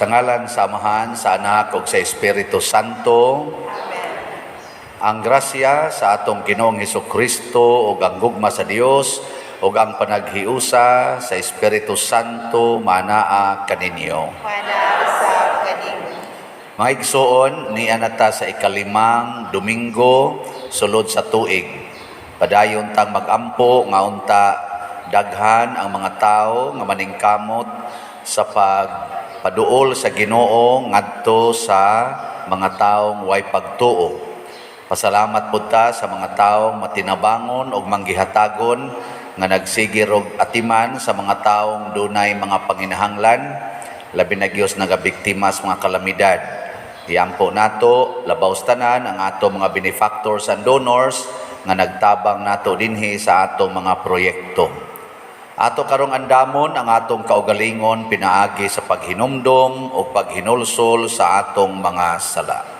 Sa ngalan sa Amahan, sa Anak ug sa Espiritu Santo. Ang grasya sa atong Ginoong Kristo ug ang gugma sa Dios ug ang panaghiusa sa Espiritu Santo manaa kaninyo. Manaa usab kanimo. Mga igsoon, nia na ta sa ikalimang Domingo sulod sa tuig. Padayon tang magampo nga unta daghan ang mga tawo nga maningkamot sa pagpaduol sa Ginoo ngadto sa mga taong way pagtuo. Pasalamat pud ta sa mga taong matinabangon ug manggihatagon nga nagsige og atiman sa mga taong dunay mga panginahanglan, labi na gyud nagabiktima sa mga kalamidad. Iampo nato labaw sa tanan ang ato mga benefactors and donors nga nagtabang nato dinhi sa atong mga proyekto. Ato karong andamon ang atong kaugalingon pinaagi sa paghinumdom o paghinulsol sa atong mga sala.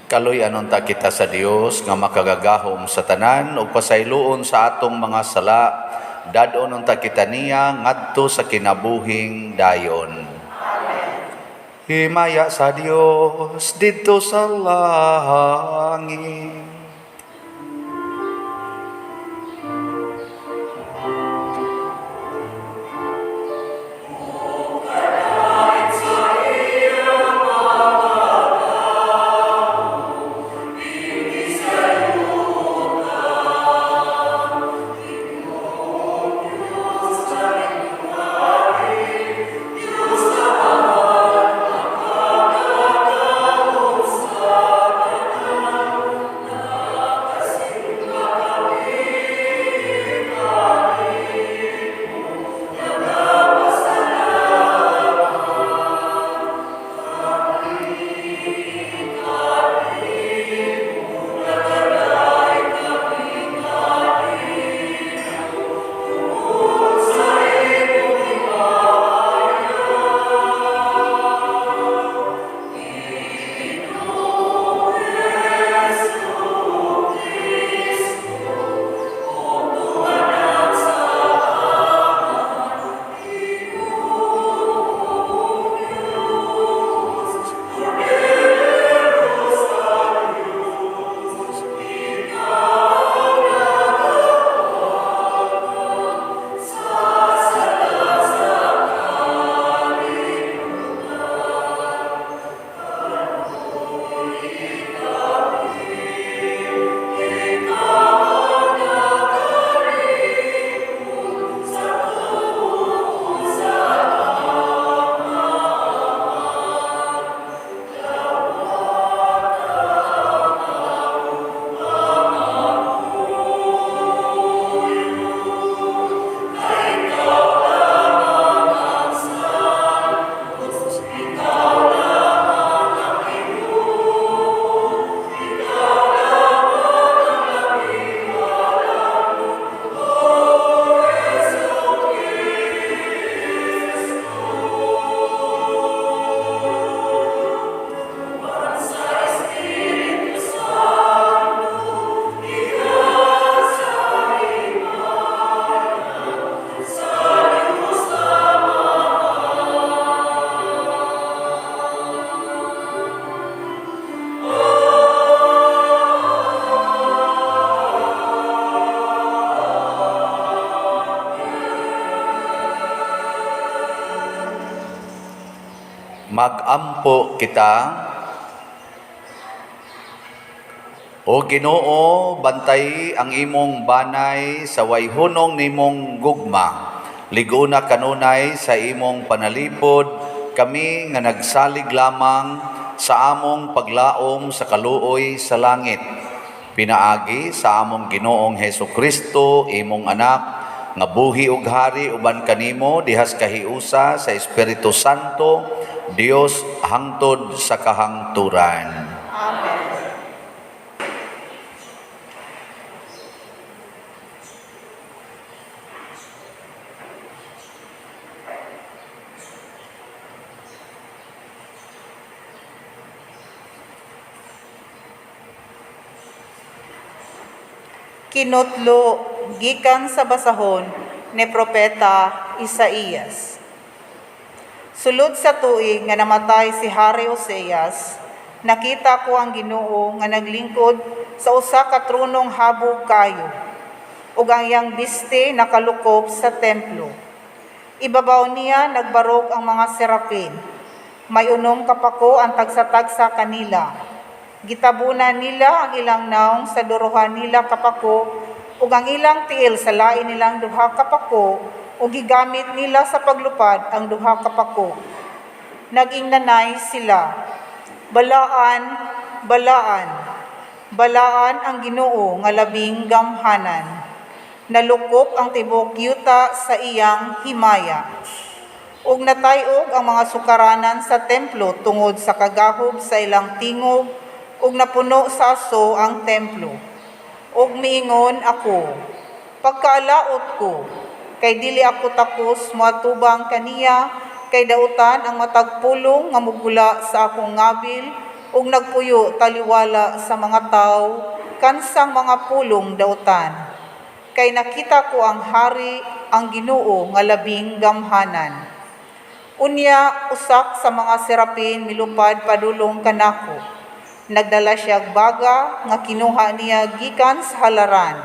Kaluy-an unta kita sa Dios nga makagagahom sa tanan ug pasayloon sa atong mga sala, dad-on unta kita niya ngadto sa kinabuhing dayon. Himaya sa Dios didto sa langit. Magampo kita. O Ginoo, bantay ang imong banay sa wayhunong nimong gugma. Liguna kanunay sa imong panalipod kami nga nagsalig lamang sa among paglaom sa kaluoy sa langit. Pinaagi sa among Ginoong Hesus Kristo, imong anak, nga buhi ug hari uban kanimo dihas kahiusa sa Espiritu Santo, Dios hangtod sa kahangturan. Amen. Kinutlo gikan sa basahon ni Propeta Isaías. Sulod sa tuig nga namatay si Hari Oseas, nakita ko ang Ginoo nga naglingkod sa usa ka tronong habog kayo, ug ang iyang biste nakalukop sa templo. Ibabaw niya nagbarog ang mga serapin. May unom kapako ang tagsa-tagsa kanila. Gitabunan nila ang ilang naong sa duruhan nila kapako, ug ang ilang tiil sa lain nilang duha kapako, ug gigamit nila sa paglupad ang duha kapako. Nag-ingnanay sila, "Balaan, balaan, balaan ang Ginoo nga labing gamhanan. Nalukop ang tibuok yuta sa iyang himaya." Ug natay-og ang mga sukaranan sa templo tungod sa kagahob sa ilang tingog, ug napuno sa aso ang templo. Ug miingon ako, pagkaalaot ko, kay dili ako takos moatubang kaniya, kay dautan ang matag pulong nga mugula sa akong ngabil, ug nagpuyo taliwala sa mga tawo kansang mga pulong dautan. Kay nakita ko ang hari, ang Ginoo nga labing gamhanan. Unya usak sa mga serapin milupad padulong kanako. Nagdala siya baga nga kinuha niya gikan sa halaran.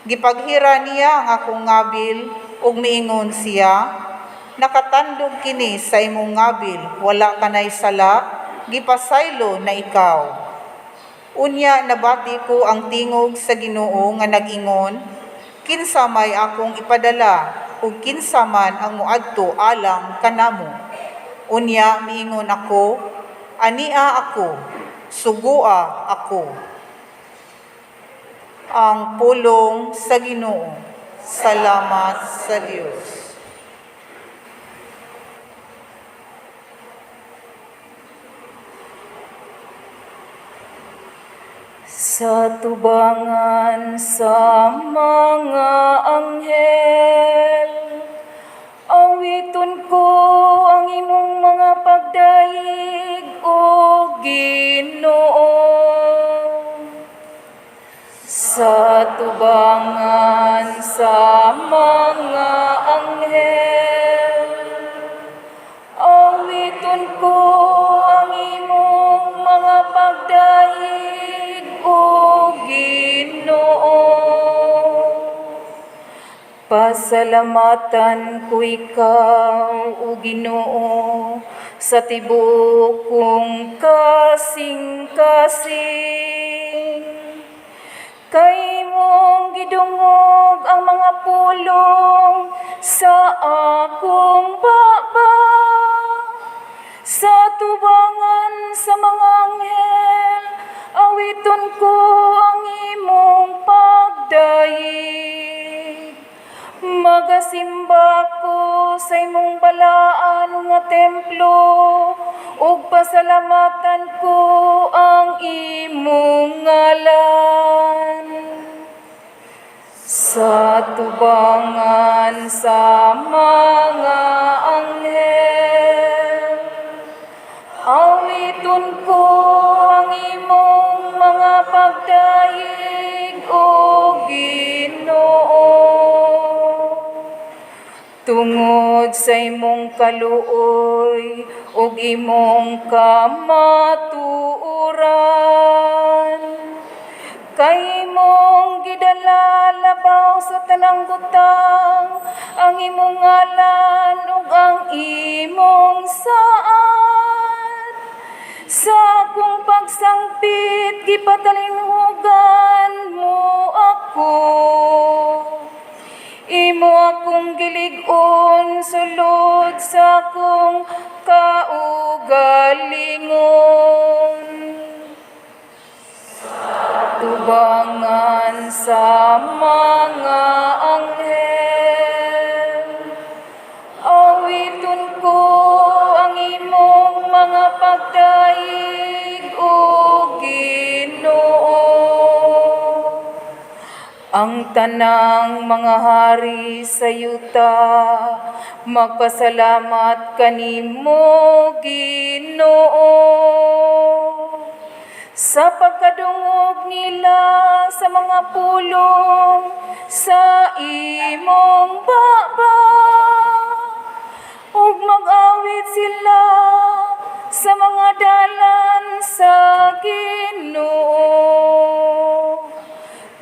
Gipaghira niya ang akong ngabil ug miingon siya, nakatandog kini sa imong ngabil, wala kanay sala, gipasaylo na ikaw. Unya nabati ko ang tingog sa Ginoo nga nag-ingon, kinsa may akong ipadala ug kinsa man ang moadto alang kanamo. Unya miingon ako, ania ako, sugua ako. Ang pulong sa Ginoo. Salamat sa Dios. Sa tubangan sa mga anghel, awiton ko ang imong mga pagdayeg, o Ginoo. Sa tubangan sa mga anghel, awiton ko ang imong mga pagdayeg, o Ginoo. Pasalamatan ko ikaw, o Ginoo, sa tibuok kong kasing-kasing. Kay mong gidungog ang mga pulong sa akong baba. Sa tubangan sa mga anghel, awiton ko ang imong pagdayeg. Magasimba ko sa imong balaan nga templo, ug pasalamatan ko ang imong ngalan. Sa tubangan sa mga anghel, awiton ko ang imong mga pagdayeg, o Ginoo. Tungod sa imong kaluoy ug imong kamatuoran, kay imong gidala labaw sa tanang butang ang imong ngalan ug ang imong saad. Sa akong pagsangpit, gipatalinhugan mo ako. Imo akong gilig-on sulod sa akong kaugalingon. Sa tubangan sa mga anghel, awiton ko ang imong mga pagdayeg, O Ginoo. Ang tanang mga hari sa yuta magpasalamat kanimo, Ginoo. Sa pagkadungog nila sa mga pulong sa imong baba, ug mag-awit sila sa mga dalan sa Ginoo.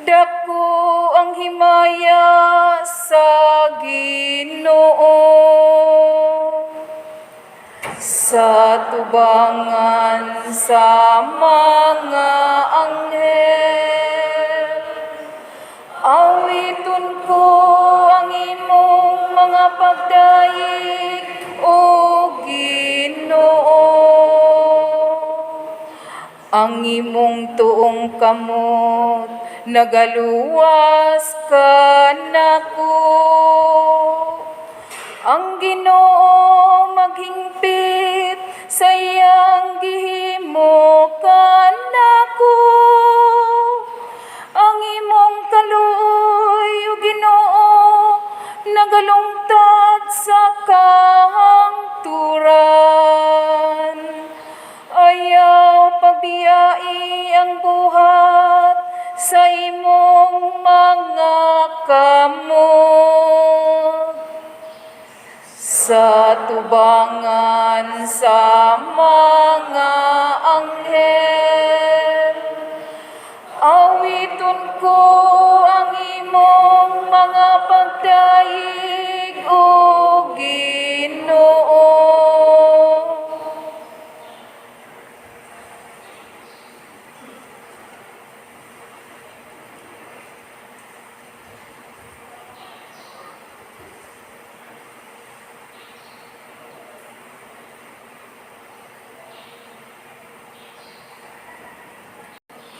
Dako ang himaya sa Ginoo. Sa tubangan sa mga anghel, awiton ko ang imong mga pagdayeg, O Ginoo. Ang imong tuong kamot nagaluwas kanako. Ang Ginoo maghingpit sa iyang gihimo kanako. Ang imong kaluoy, O Ginoo, nagalungtad sa kahangturan. Ayaw pabiyai ang buhat sa imong mga kamot. Sa tubangan sa mga anghel, awiton ko ang imong mga pagdayeg, O Ginoo.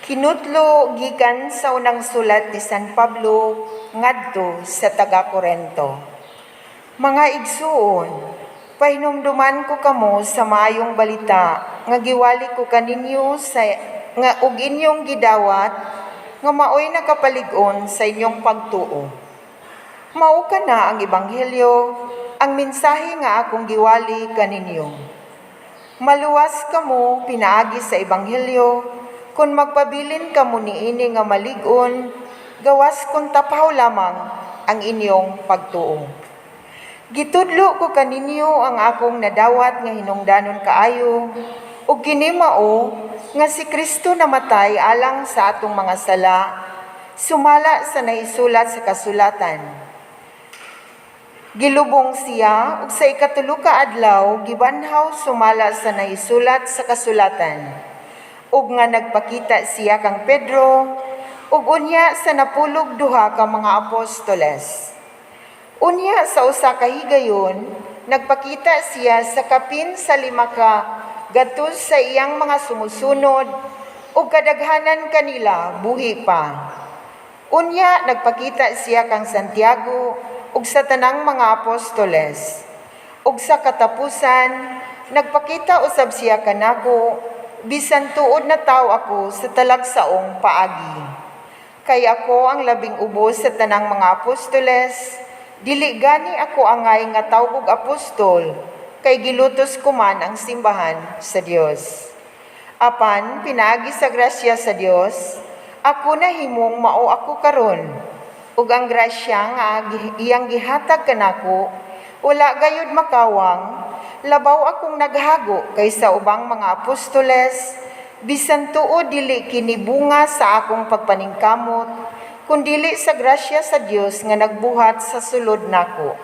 Kinutlo gikan sa unang sulat ni San Pablo ngadto sa taga Korento. Mga igsuon, pahinumduman ko kamo sa maayong balita nga giwali ko kaninyo sa nga ug inyong gidawat nga maoy nakapalig-on sa inyong pagtuo. Mao kana ang ebanghelyo, ang mensahe nga akong giwali kaninyo. Maluwas kamo pinaagi sa ebanghelyo kung magpabilin kamo niini nga malig-on, gawas kung tapaw lamang ang inyong pagtuo. Gitudlo ko kaninyo ang akong nadawat nga hinungdanon kaayo, ug kini mao nga si Kristo namatay alang sa atong mga sala, sumala sa nahisulat sa kasulatan. Gilubong siya ug sa ikatulo ka adlaw gibanhaw sumala sa nahisulat sa kasulatan. Ug nga nagpakita siya kang Pedro ug unya sa 12 ka mga apostoles. Unya sa usa ka higayon, nagpakita siya sa kapin sa 500 sa iyang mga sumusunod ug kadaghanan kanila buhi pa. Unya nagpakita siya kang Santiago ug sa tanang mga apostoles. Ug sa katapusan, nagpakita usab siya kanako, bisan tuod na tawo ako sa talagsaong paagi. Kay ako ang labing ubos sa tanang mga apostoles, dili gani ako angay nga tawgog apostol, kay gilutos ko man ang simbahan sa Dios. Apan pinaagi sa grasya sa Dios, ako nahimong mao ako karon. Ug ang grasya nga iyang gihatag kanako, wala gayud makawang, labaw akong naghago kaysa ubang mga apostoles, bisan tuod dili kini bunga sa akong pagpaningkamot, kundili sa grasya sa Dios nga nagbuhat sa sulod nako.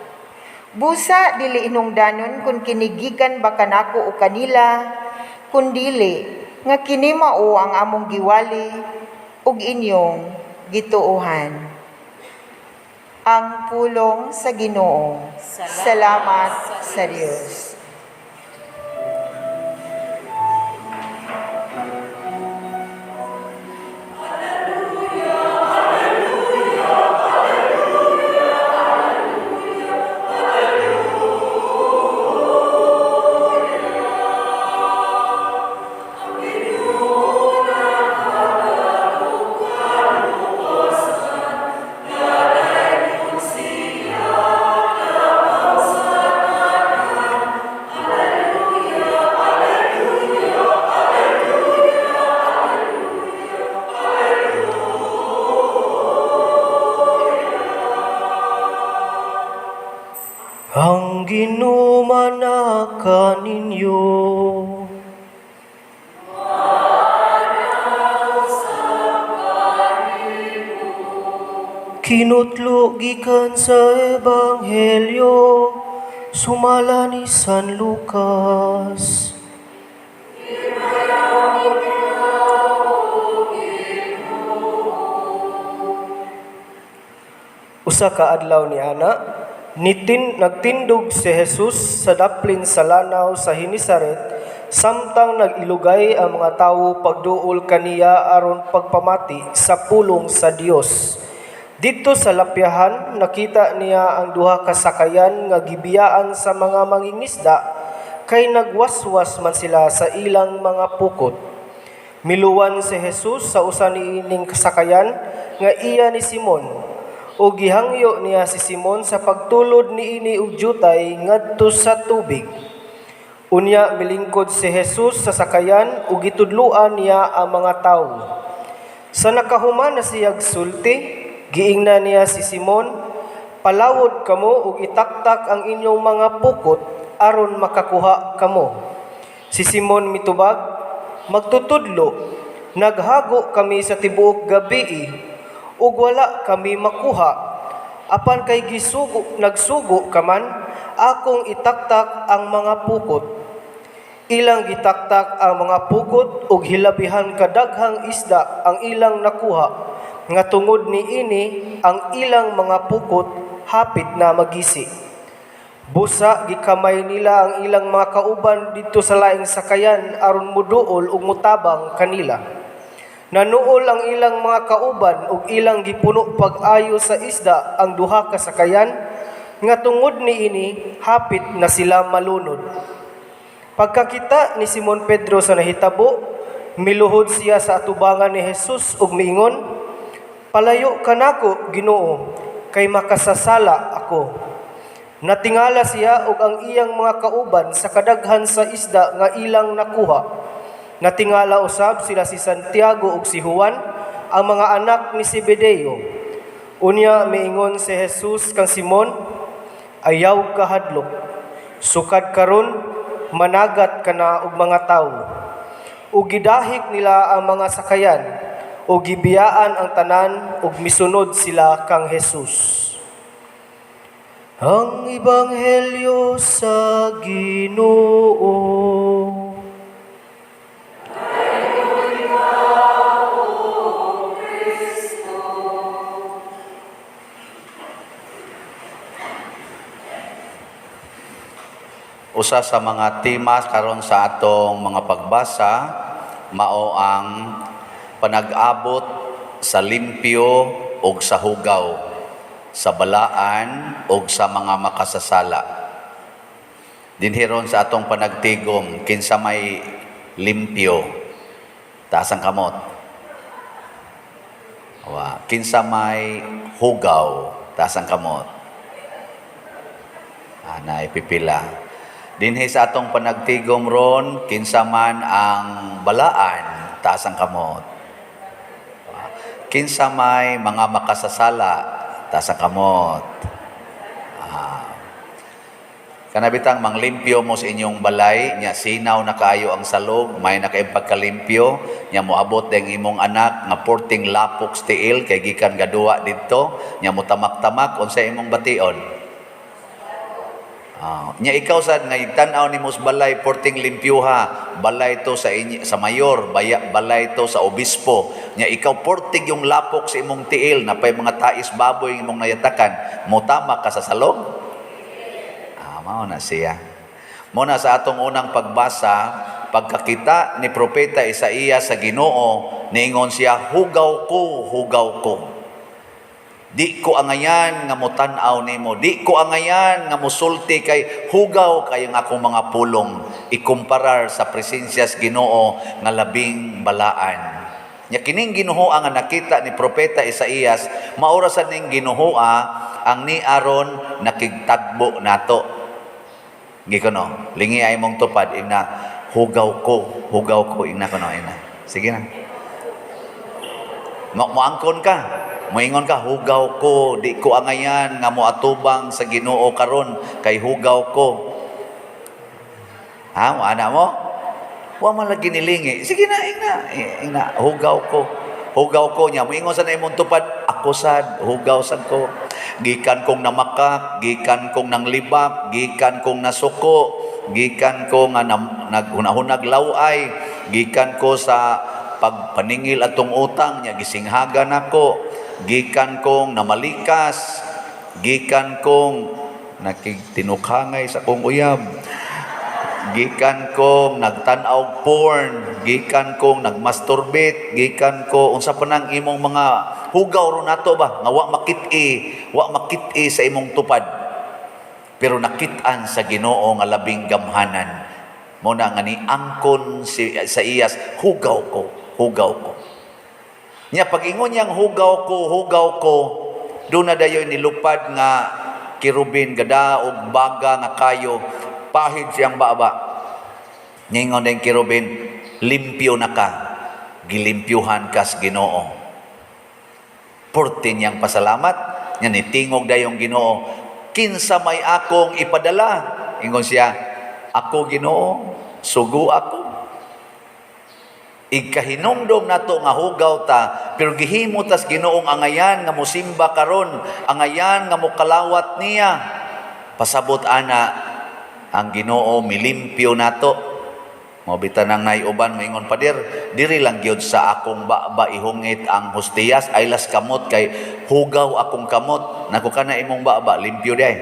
Busa dili inungdanon kung kini gikan ba kanako o kanila, Kundili nga kini mao ang among giwali ug inyong gituohan. Ang pulong sa Ginoo. Salamat sa Dios. Ang Ginoo manaka ninyo. Kinutlo gikan sa Ebanghelyo sumala ni San Lucas. Usa ka adlaw ni ana, nitin nagtindog si Jesus sa daplin sa lanaw sa Genesaret samtang nag-ilugay ang mga tawo pagduol kaniya aron pagpamati sa pulong sa Dios. Didto sa lapyahan nakita niya ang duha ka sakayan nga gibiyaan sa mga mangingisda kay nagwaswas man sila sa ilang mga pukot. Miluwan si Jesus sa usa niining sakayan nga iya ni Simon, ug gihangyo niya si Simon sa pagtulod niini og jutay ngadto sa tubig. Unya milingkod si Jesus sa sakayan ug gitudloan niya ang mga tawo. Sa nakahuman na siyag sulti, giingnan niya si Simon, "Palawod kamo ug itaktak ang inyong mga pukot aron makakuha kamo." Si Simon mitubag, "Magtutudlo, naghago kami sa tibuok gabii ug wala kami makuha. Apan kay gisugo, nagsugo ka man, akong itaktak ang mga pukot." Ilang gitaktak ang mga pukot ug hilabihan kadaghang isda ang ilang nakuha, nga tungod niini ang ilang mga pukot hapit na magisi. Busa gikamay nila ang ilang mga kauban didto sa laing sakayan aron muduol ug mutabang kanila. Nanuol ang ilang mga kauban ug ilang gipuno pag-ayo sa isda ang duha ka sakayan, nga tungod niini hapit na sila malunod. Pagkakita ni Simon Pedro sa nahitabo, miluhod siya sa atubangan ni Jesus ug miingon, "Palayo ka nako, Ginoo, kay makasasala ako." Natingala siya ug ang iyang mga kauban sa kadaghan sa isda nga ilang nakuha. Natingala usab sila si Santiago ug si Juan, ang mga anak ni Zebedeo. Unya miingon si Jesus kang Simon, "Ayaw kahadlok. Sukad karon managat ka na og mga tawo." Ug gidahik nila ang mga sakayan ug gibiyaan ang tanan ug misunod sila kang Jesus. Ang Ebanghelyo sa Ginoo. Usa sa mga tema karon sa atong mga pagbasa mao ang panag-abot sa limpyo ug sa hugaw, sa balaan ug sa mga makasasala. Dinhi ron sa atong panagtigom, kinsa may limpyo? Taas ang kamot. Wa, kinsa may hugaw? Taas ang kamot. Ana ipipila. Dinhi sa atong panagtigom ron, kinsa man ang balaan, taas ang kamot. Kinsa may mga makasasala, taas ang kamot. Kanabitang manglimpyo mo sa inyong balay, nya sinaw na kaayo ang salog, may na kayong pagkalimpyo, nya moabot deng imong anak nga porting lapok tiil kay gikan gaduwa didto, nya motamak-tamak unsa imong bation. Ah, nya ikaw sad nga tan-aw nimo sa balay porting limpyuha, balay to sa inyo, sa mayor, baya, balay to sa obispo. Nya ikaw portig yung lapok sa imong tiil, napay mga tais baboy imong nayatakan, motama ka sa salog? Ah, mao na siya. Mo na sa atong unang pagbasa, pagkakita ni Propeta Isaías sa Ginoo, niingon siya, "Hugaw ko, hugaw ko. Di ko angayan nga motan-aw nimo, di ko angayan nga mosulti kay hugaw kayong akong mga pulong ikumparar sa presensya sa Ginoo nga labing balaan." Nya kining Ginoo nga nakita ni Propeta Isaías, maura sa ning Ginoo ang ni aron nakigtagbo nato. Gikono, lingi ay mong tupad ingna, "Hugaw ko, hugaw ko," ingna kono, ingna. Sige na. Mo moangkon ka. Moingon ka, "Hugaw ko, di ko angayan nga moatubang sa Ginoo karon kay hugaw ko." Ha, mo ana mo? Wa man lagi nilingi. Sige na, ingna, ingna, "Hugaw ko. Hugaw ko." Nya moingon sa imong tupad, "Ako sad, hugaw sad ko. Gikan kong namakak, gikan kong nanglibak, gikan kong nasuko, gikan ko nga naghunahunag laway, gikan ko sa pagpaningil atong utang nya gisinghagan nako, gikan kong namalikas, gikan kong nakigtinukhangay sa kong uyab, gikan kong nagtan-aw porn, gikan kong nagmasturbate, gikan ko," unsa pa nang imong mga hugaw ro nato ba nga wa makit-i sa imong tupad pero nakit-an sa Ginoo nga labing gamhanan. Mo na nga ni angkon si Isaías, "Hugaw ko, hugaw ko." Nya pag-ingon niyang "Hugaw ko, hugaw ko," doon na dayon nilupad nga kerubin gada og baga nga kayo, pahid siyang baba. Ningon din kerubin, "Limpyo na ka, gilimpyuhan kas Ginoo." Porte niyang pasalamat, nya nitingog dayong Ginoo, "Kinsa may akong ipadala?" Ingon siya, "Ako, Ginoo, sugo ako." Igkahinumdom nato nga hugaw ta, pero gihimo tas Ginoong angayan nga mosimba karon, angayan nga mokalawat niya. Pasabot ana ang Ginoo milimpyo nato. Mao bitaw nang nay uban moingon, "Pader, diri lang gyud sa akong baba ihungit ang hostiyas, ay las kamot kay hugaw akong kamot." Nako, kana imong baba limpyo day.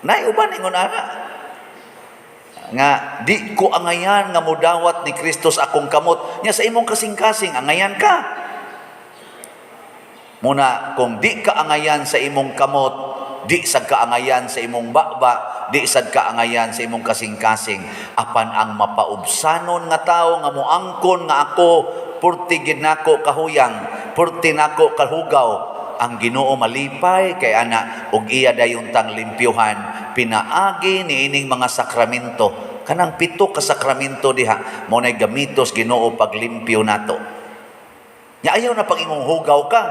Nay uban ingon ana nga di ko angayan nga mudawat ni Kristos akong kamot. Nya sa imong kasing-kasing angayan ka. Muna kung di ka angayan sa imong kamot, di sad ka angayan sa imong baba, di sad ka angayan sa imong kasing-kasing. Apan ang mapaubsanon nga tawo nga moangkon nga ako purti gid nako kahuyang, purti nako kahugaw, ang Ginoo malipay kay ana ug iya dayon tang limpyuhan pinaagi niining mga sakramento. Kanang pito ka sakramento diha mo nay gamitos Ginoo paglimpyo nato. Nya ayaw na pag-ingong hugaw ka.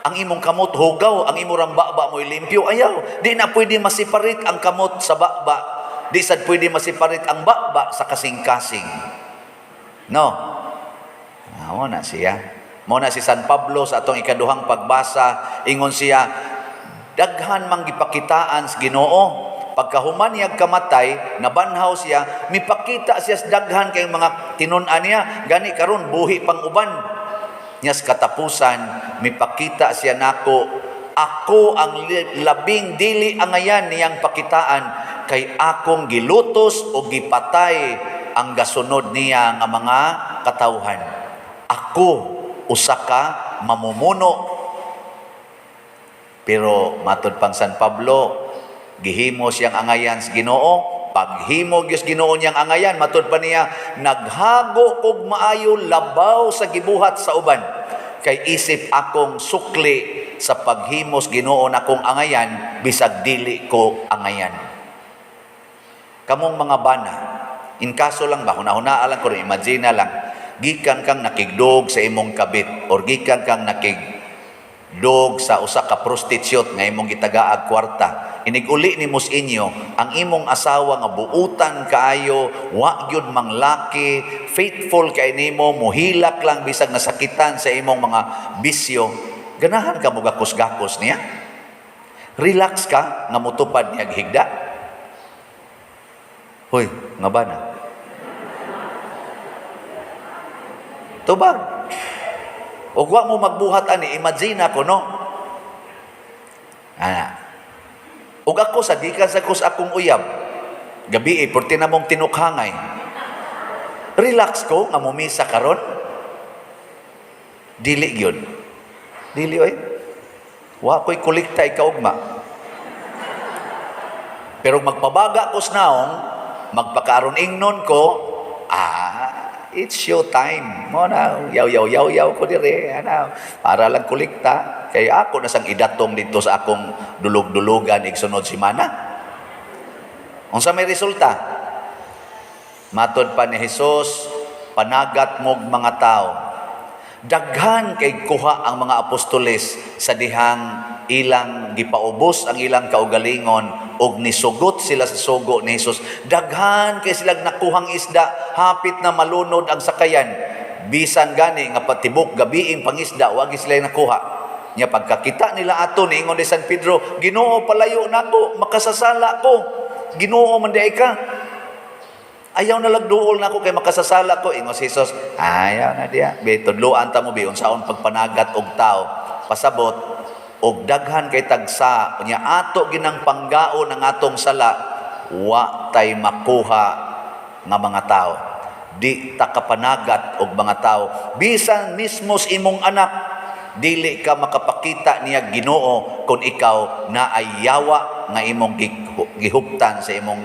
Ang imong kamot hugaw, ang imong rang baba mo'y limpyo. Ayaw, di na pwede masiparit ang kamot sa baba. Di sad pwede masiparit ang baba sa kasing-kasing. No? Ah, mo na siya. Mo na si San Pablo sa atong ikaduhang pagbasa, ingon siya, daghan mang gipakitaan sa Ginoo. Pagkahuman niya kamatay, nabanhaw siya, mipakita siya sa daghan kay mga tinun-an niya, gani karon buhi pang uban. Nya sa katapusan, mipakita siya nako, ako ang labing dili angayan niyang pakitaan kay akong gilutos o gipatay ang gasunod niya nga mga katawhan. Ako usa ka mamumuno. Pero matud pang San Pablo, gihimo siyang angayan sa Ginoo. Paghimo gyud Ginoo niyang angayan, matud pa niya, naghago kog maayo labaw sa gibuhat sa uban. Kay isip akong sukli sa paghimos Ginoo nakong angayan, bisag dili ko angayan. Kamong mga bana, in kaso lang ba, hunahunaa lang ko rin, imagine lang, gikan kang nakigdog sa imong kabit or gikan kang nakigdog sa usa ka prostitute nga imong gitagaag kwarta. Inig-uli nimo sa inyo ang imong asawa nga buutan kaayo, wa gyud manglaki, faithful kay nimo, muhilak lang bisag nasakitan sa imong mga bisyo, ganahan ka mo gakos-gakos niya? Relax ka nga mutupad niya higda. Hoy, nga ba na? Tubag. Ug wa mo magbuhat ani, imagine ako, no? Ana. Ug ako sa gikan sa ko sa akong uyab. Gabi eh, porti na mong tinukhangay. Relax ko nga mumisa karon. Dili gyud. Dili oy. Wa ko'y kolekta ikaugma. Pero magpabaga ko sa naong, magpakaaron ingnon ko, it's show time. Mo na, yaw yaw yaw yaw ko dire, ana, para lang kolekta. Kaya ako na sang idatong dito sa akong dulog-dulugan igsunod simana. Unsa may resulta? Matod pa ni Jesus, panagat mog mga tao. Daghan kay kuha ang mga apostoles sa dihang ilang gipaubos ang ilang kaugalingon og nisugot sila sa sugo ni Jesus. Daghan kay silang nakuhang isda, hapit na malunod ang sakayan. Bisan gani nga patibok gabiing pangisda, wagi sila nakuha. Nya pagkakita nila ato niingon ni San Pedro, "Ginoo, palayo nako, makasasala ko. Ginoo man diay ka. Ayaw na lagduol nako kay makasasala ko." Ingon si Jesus, "Ayaw na diya. Be tudloan ta mo be unsaon pagpanagat og tao." Pasabot og daghan kay tagsa nya ato ginang panggaon ang atong sala, wa tay makuha nga mga tao. Di ta kapanagat og mga tao. Bisan mismo sa imong anak, dili ka makapakita niya Ginoo kung ikaw naay yawa nga imong gihuptan sa imong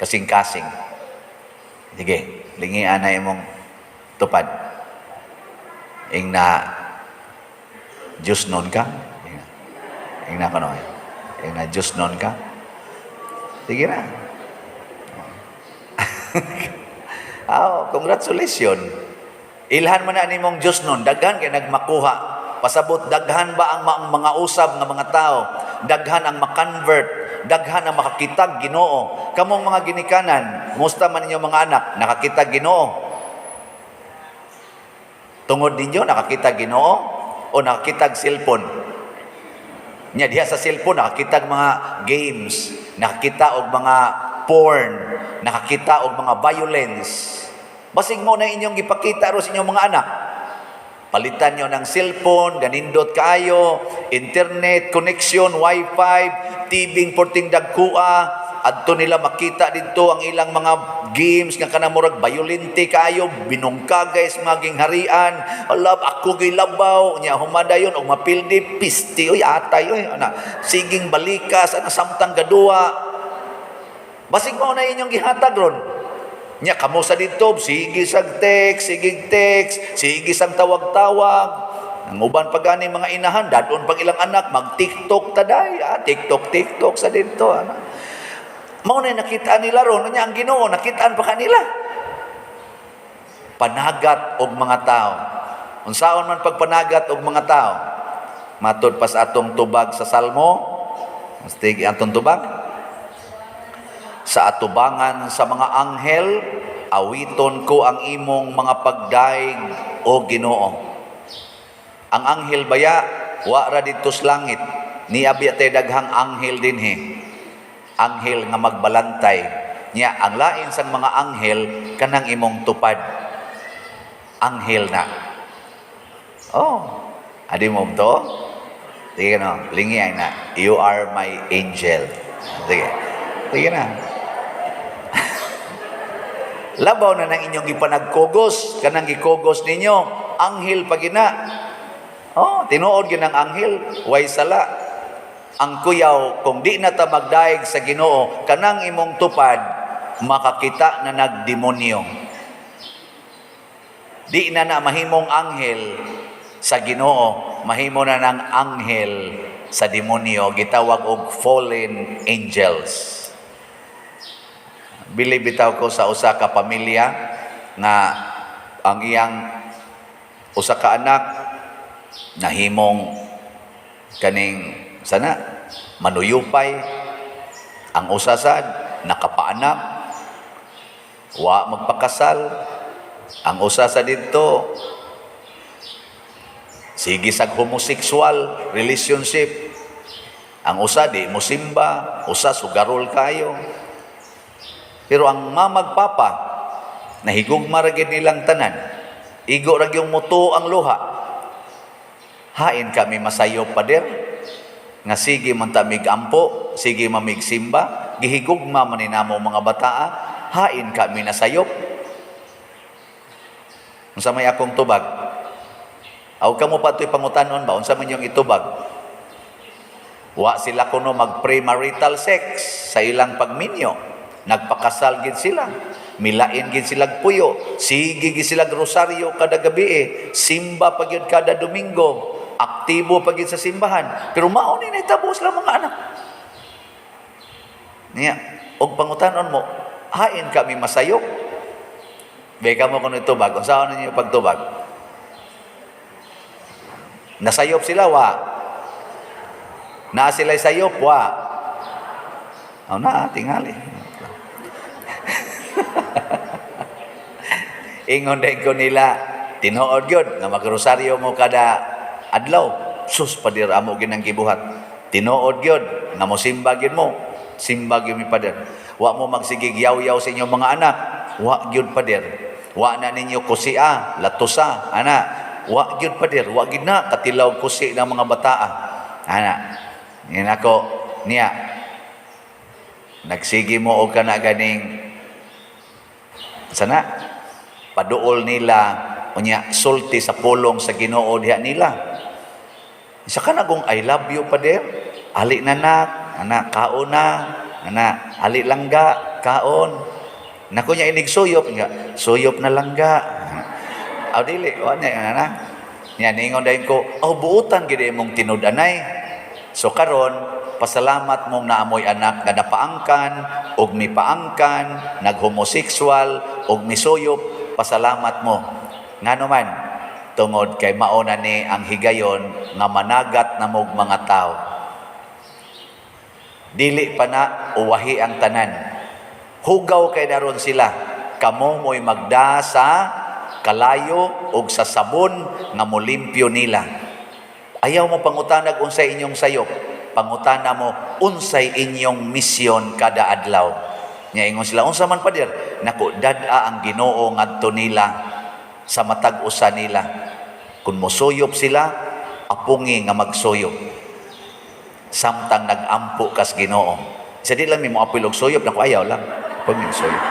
kasing-kasing. Sige, lingian na imong tupad. Ing na Diyos nun ka? Ing na kono. Ing na Diyos nun ka? Sige na. Oh, congratulations. Ilhan man na nimong Diyos nun, daghan kay nagmakuha. Pasabot, daghan ba ang mga usab nga mga tao? Daghan ang makonvert, daghan ang makakitag Ginoo. Kamong mga ginikanan, musta man ninyo mga anak, nakakita Ginoo? Tungod ninyo nakakita Ginoo o nakakitag cellphone? Nya diha sa cellphone nakakitag mga games, nakakita og mga porn, nakakita og mga violence. Basig mo na inyong gipakita ro sa inyong mga anak. Palitan nyo ng cellphone, ganindot kaayo, internet, connection, wifi, TV porting dagkua, adto nila makita didto ang ilang mga games nga kanang murag violente kaayo, binungkagay sa mga gingharian. Alab ako gilabaw nya humadayon og mapildi pisti oy atay oy ana siging balikas ana samtang gaduwa. Basig mao na inyong gihatag ron. Nya kamo sa didto, sige sag text, sige text, sige sang tawag-tawag. Ang uban pa gani mga inahan, dadon pag ilang anak mag-TikTok taday, TikTok TikTok sa didto ana. Mao na nakita nila ron, nya ang Ginoo nakitaan pa kanila. Panagat og mga tao. Unsaon man pagpanagat og mga tao? Matud pa sa atong tubag sa Salmo. Mastig atong tubag. Sa atubangan sa mga anghel, awiton ko ang imong mga pagdaig, o Ginoo. Ang anghel baya, wa ra didto sa langit. Niabi tay daghang anghel dinhi. Anghel nga magbalantay. Nya ang lain sang mga anghel kanang imong tupad. Anghel na. Oh, adi mo to? Sige no, lingi ay na. You are my angel. Sige. Sige na. Labaw na ng inyong gipanagkugos, kanang gikugos ninyo, anghel pagina. Oh, tinuod gyud ang anghel, way sala. Ang kuyaw, kung di na ta magdaig sa Ginoo, kanang imong tupad, makakita na nagdemonyo. Di na na mahimong anghel sa Ginoo, mahimo na ng anghel sa demonyo, gitawag og fallen angels. Bilib bitaw ko sa usa ka pamilya nga ang iyang usa ka anak nahimong kaning sana manuyupay, ang usa sad nakapaanak, wa magpakasal, ang usa sa didto sige sag homosexual relationship. Ang usa di mosimba, usa sugarol kayo. Pero ang mamag papa, nahigugma ra gyud nilang tanan. Igo ra gyud mutuo ang luha. Hain kami masayop, pader? Nga sige man ta mig ampo, sige mamig simba, gihigugma man ni namo mga bataa, hain kami nasayop? Unsa may akong tubag? Aw kamo pa to'y pangutanon ba? Unsa man yung itubag? Wa sila kuno mag premarital sex sa ilang pagminyo. Nagpakasal gid sila. Milain gid sila puyo. Sige gid sila rosaryo kada gabi eh. Simba pa gyud kada Domingo. Aktibo pa gyud sa simbahan. Pero mao ni nahitabo sila mga anak. Niya, og pangutanon mo, hain kami masayop? Beka mo kung itubag. Unsa ninyo pagtubag? Nasayop sila, wa? Naa sila sayop, wa? Oh, na, tingali. Ingon din ko nila, tinuod yun, nga magrosaryo mo kada adlaw. Sus, padir, amo ginang gibuhat. Tinuod yun, nga mo simba gyud mo. Simba gyud mi, pader. Wa mo magsigig yaw-yaw sa inyong mga anak. Wa gyud, pader. Wa na ninyo kusia, latusa, ana. Wa gyud, pader, wa gyud na katilaw kusi ng mga bataa. Ana. Yan ako niya. Nagsige mo og kana ganing sana paduol nila, unya sulti sa pulong sa Ginoo diha nila. Isa ka na kung I love you, pader. Ali na nak, anak, kaon na, anak, ali langga, kaon. Nako niya inig suyop, nga, suyop na langga. Aw dili, wa niya ana. Niya ningon dayon ko, aw buutan gid imong tinud-anay. So karon, pasalamat mong naamoy anak nga napaangkan og mipaangkan, nag-homosexual og misuyop, pasalamat mo. Ngano man, tungod kay mao na ni ang higayon nga managat na mog mga tao. Dili pa na uwahi ang tanan. Hugaw kay daron sila. Kamo mo'y magda sa kalayo og sa sabon nga molimpyo nila. Ayaw mo pangutanag unsay inyong sayop. Pangutana mo unsay inyong misyon kada adlaw. Nya ingon sila, unsa man, pader? Nako, dad-a ang Ginoo ngadto nila sa matag usa nila. Kung mosuyop sila, apungi nga magsuyop. Samtang nag-ampo kas Ginoo. Sa di lang mi mo apil og suyop, nako ayaw lang. Pag mi suyop.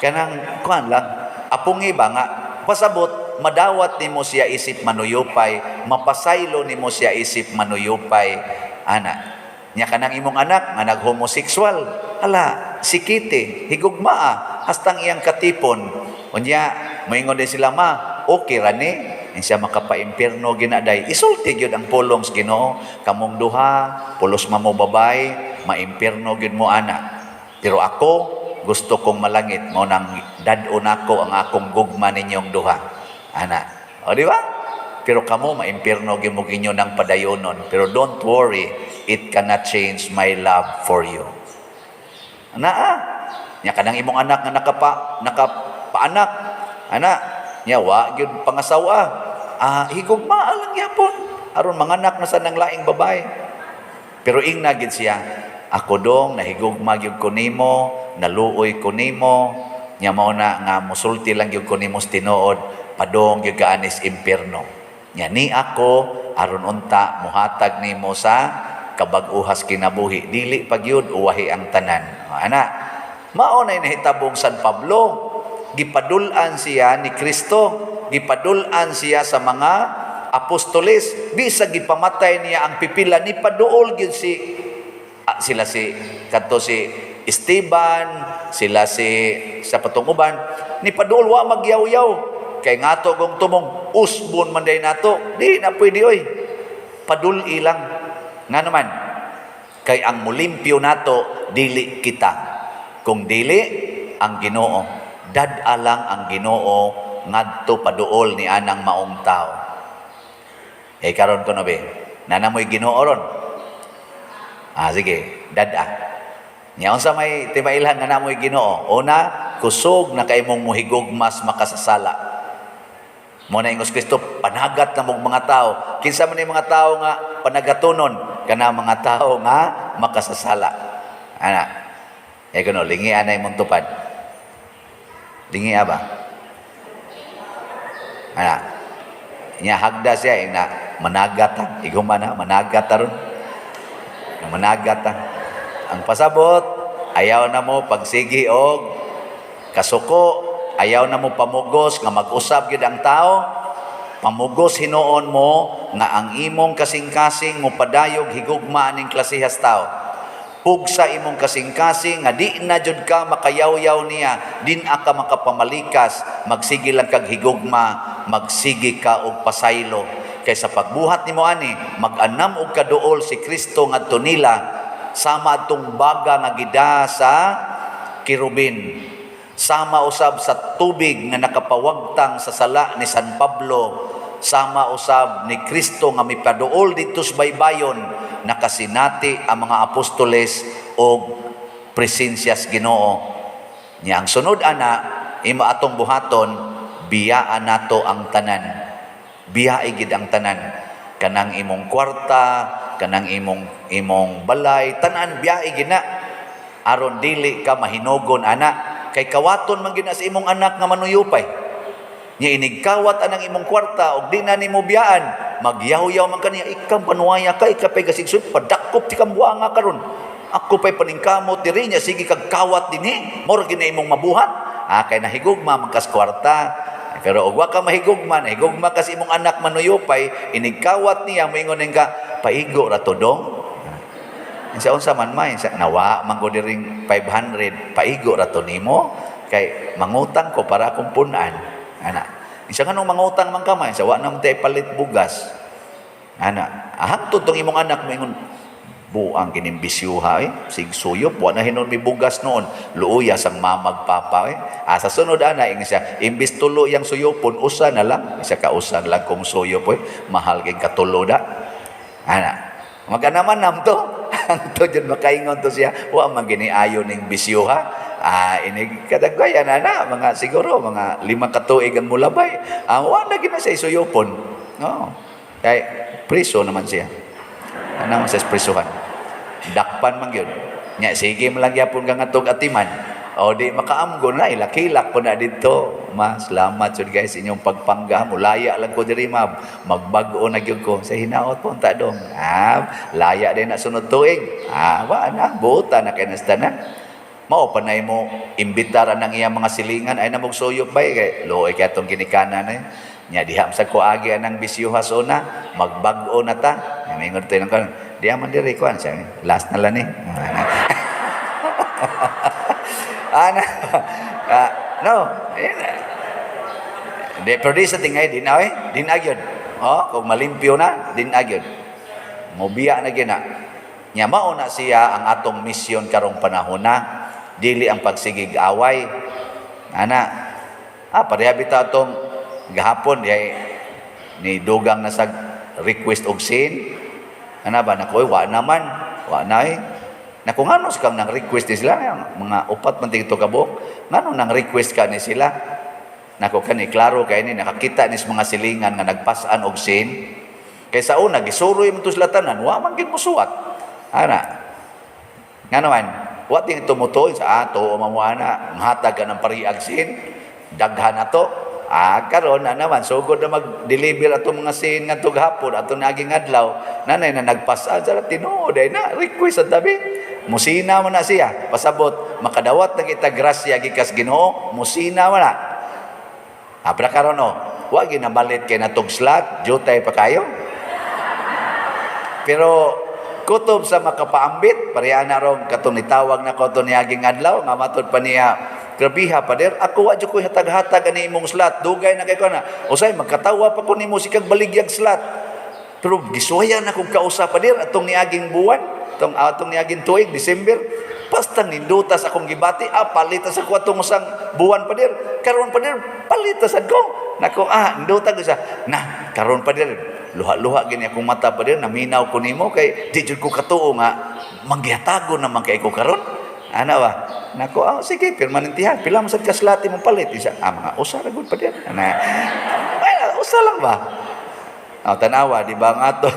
Kanang kuan lang, apungi ba nga pasabot madawat nimo siya isip manuyupay, mapasaylo nimo siya isip manuyupay, ana. Nya kanang imong anak nga nag-homosexual, hala, sikite, higugmaa, hastang iyang katipon. Unya, moingon din sila, ma, okay ra ni, siya makapaimpierno ginaday. Isulti gyud ang pulong sa Ginoo, kamong duha, pulos mamo babay, maimpierno gyud mo ana. Pero ako, gusto kong malangit, mao nang dad-on ako ang akong gugma ninyong duha. Ana. O, di ba? Pero kamo, maimpierno gyud mo inyo ng padayonon. Pero don't worry, it cannot change my love for you. Ana, ah. Nya kanang imong anak nga nakapaanak. Ana, nya wa gyud pangasawa. Ah, higugmaa lang gyapon aron manganak na sa nang laing babae. Pero ingna gid siya, ako dong nahigugma gyud ko nimo, naluoy ko nimo, nya mao na nga musulti lang gyud ko nimo sa tinuod, padong gyud ka anis impierno. Nya ni ako aron unta muhatag nimo sa kabag-uhas kinabuhi, dili pa gyud uwahi ang tanan. Ana, mao na nahitabong San Pablo, gipadul-an siya ni Kristo, gipadul-an siya sa mga apostoles, bisag gipamatay niya ang pipila, ni paduol gyud si sila si kadto si Esteban, sila si sa patunguban, ni paduol wa magyaw-yaw. Kay ngato gong tumong usbon man day nato, di na pwede oy. Padul ilang. Nga naman, kay ang mulimpyo nato dili kita. Kung dili ang Ginoo, dad-a lang ang Ginoo ngadto paduol ni anang maong tao. Eh karon ko na be, nanamoy Ginoo ron. Ah sige, dad-a. Nya unsa may timailhan nga namoy Ginoo? Una, kusog na kay mong muhigugmas makasasala. Mo na ingos Kristo, panagat na mong mga tao. Kinsa man yung mga tao nga panagatonon? Kana mga tao nga makasasala. Ana. Eh kuno lingi anay mong tupad. Lingi ba? Ana. Nya hagda siya ina managat ta. Iguma na managat ta ron. Managat ta. Ang pasabot, ayaw na mo pagsigi og kasuko, ayaw na mo pamugos nga mag-usab gyud ang tao. Pamugos hinuon mo nga ang imong kasing-kasing mo padayog higugma aning klasehas tao. Pugsa imong kasing-kasing nga di na jud ka makayawyaw niya, din ka makapamalikas, magsige lang kag higugma, magsige ka og pasaylo. Kay sa pagbuhat nimo ani, mag-anam og kaduol si Kristo ngadto nila sama atong baga nga gida sa kerubin. Sama usab sa tubig nga nakapawagtang sa sala ni San Pablo, sama usab ni Kristo nga mipaduol didto sa baybayon, nakasinati ang mga apostoles og presensyas Ginoo. Nya ang sunod ana, imo atong buhaton, biyaan nato ang tanan. Biyae gid ang tanan. Kanang imong kwarta, kanang imong balay, tanan biyae gid na. Aron dili ka mahinugon ana, kay kawaton man gid na sa imong anak nga manuyupay. Nya inigkawat anang imong kwarta og di na nimo biyaan, magyawyaw man kaniya, ikaw panuwaya ka, ikaw pay gasigsud, padakop ti kang buanga karon. Ako pay paningkamot diri nya, sige kag kawat dinhi, mao ra gid na imong mabuhat. Ah, kay nahigugma man kas kwarta. Pero og wa ka mahigugma, nahigugma ka sa imong anak manuyupay, inigkawat niya, moingon ning ka, paigo ra to dong. Sa unsa man may, sa nawa man ko diring 500, paigo ra to nimo kay mangutang ko para akong punan. Ana. Isa nganong mangutang man ka man, sa wa na man tay palit bugas. Ana, hangtod tong imong anak moingon, buang kining bisyuha eh, sigsuyop, wa na hinon mi bugas noon, luoya sang mamag papa eh. Ah, sa sunod ana ingon siya, imbis tulo yang suyopon, usa na lang, isa ka usa lang kung suyop eh, mahal kay katulo da. Ana, maganaman nam to. Hangtod jud makaingon to siya, wa man gini ayo ning bisyuha. Ah, inig kadagwayan ana, mga siguro mga 5 ka tuig ang mulabay. Ah, wa na gina siya isuyopon. No. Kay priso naman siya. Ana man sa prisuhan. Dakpan man gyud. Nya sige man lang gyapon ka ngadtog atiman. O di makaamgo na, ilakilak po na dito. Ma, salamat jud guys inyong pagpangga. Mulaya lang ko diri ma. Magbag-o na gyud ko. Sa hinaot po unta dong. Ah, laya din na sunod tuig. Ah, wa na buota na kay nasta na. Mao panay mo imbitar ang iyang mga silingan ay namog suyop bay kay luoy kay atong ginikanan eh. Nya diha sa ko agi anang bisyuhas una, magbag-o na ta. Nya mingon tayo ng kanon. Diha man diri kuan siya. Last na lang ni. Ana. Ah, no. Di pero di sa tingay din ay, din agyod. Oh, kung malimpyo na, din agyod. Mobiya na gyud na. Nya mao na siya ang atong misyon karong panahon na, dili ang pagsigig away. Ana. Ah, pareha bitaw atong gahapon diay ni dugang na sa request og sin. Ana ba nako, wa naman, wa na eh. Naku ngano sa kang nang request ni sila, mga upat man tigto kabuok, ngano nang request ka ni sila? Nako kani klaro kay ni nakakita ni sa mga silingan nga nagpasan og sin. Kay sa una gisuroy man to sila tanan, wa man gid mosuwat. Ana. Ngano man, wa ting tumutuoy sa ato o mamuana, mahatag ka ng pariag sin, daghan na to. Ah, karon na naman sugod na mag-deliver ato mga sin ngadto gahapon ato naging adlaw, nanay na nagpasan sa tinuod ay na request sa tabi. Musina man na siya, pasabot makadawat na kita grasya gikas Ginoo, musina man na. Abra karon no, wa ginabalit kay natog slot, jutay pa kayo. Pero kutob sa makapaambit, pareha na rong katong nitawag na ko to niaging adlaw nga matud pa niya, grabiha pader, ako wa jud ko hatag-hatag ani imong slot, dugay na kay ko na. Usay magkatawa pa ko nimo sikag baligyag slot. Pero gisuwayan akong kausap pader atong niaging buwan, atong atong niaging tuig December. Basta nindutas akong gibati, ah, palitas ako atong usang buwan pader. Karon pader, palitas ko. Nako, ah, ninduta ko siya. Na, karon pader, luha-luha gini akong mata pader, naminaw ko nimo kay di jud ko katuo nga manggihatagon naman kay ko karon. Ana ba? Nako, ah, sige, permanente ha. Pila man sad ka slot imong palit? Isa, ah, mga usa ra gud pader. Ana. Ay, usa lang ba? Ah, tanawa, di ba ang ato?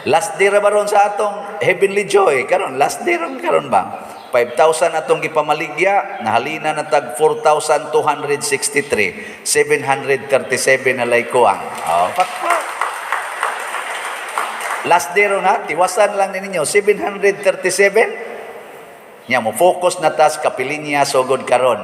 Last day ra ba ron sa atong Heavenly Joy? Karon, last day ron karon ba? 5,000 atong gipamaligya, nahalina na tag 4,263, 737 na lay kuang. Oh, pakpak. Last day ron ha, tiwasan lang ni ninyo, 737. Nya mo focus na tas kapilinya sugod karon.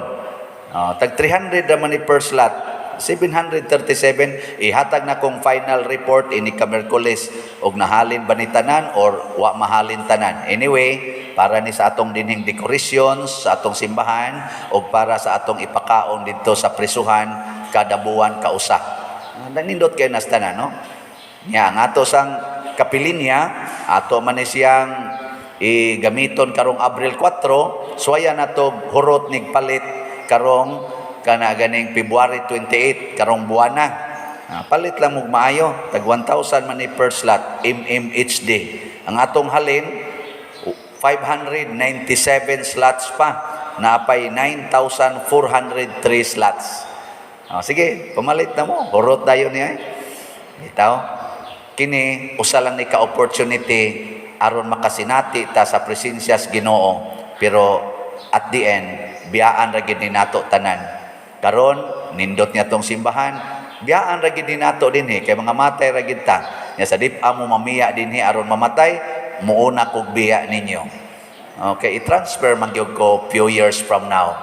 Oh, tag 300 ra man ni per slot. 737, ihatag na kong final report ini ka Miyerkules og nahalin ba ni tanan or wa mahalin tanan. Anyway, para ni sa atong dinhing decorations sa atong simbahan og para sa atong ipakaon didto sa prisuhan kada buwan kausa. Nanindot kay nas tanan, no? Nya ang ato sang kapilinya, ato man ni siyang gamiton karong Abril 4, suwaya na to hurot nig palit karong kana ganing February 28, karong buwana. Palit lang og maayo, tag 1,000 man ni per slot MMHD. Ang atong halin 597 slots pa, naapay 9,403 slots. Sige, pamalit na mo. Hurot dayon niya eh. Bitaw. Kini usa lang ni ka opportunity aron makasinati ta sa presensya sa Ginoo. Pero at the end, biyaan ra gid ni nato tanan. Karon nindot niya tong simbahan, biyaan ra gid ni nato dinhi kay mga matay ra gid ta. Nya sa dip-a mo mamiya dinhi aron mamatay, muuna kog biya ninyo. Okay, i-transfer man gyud ko few years from now.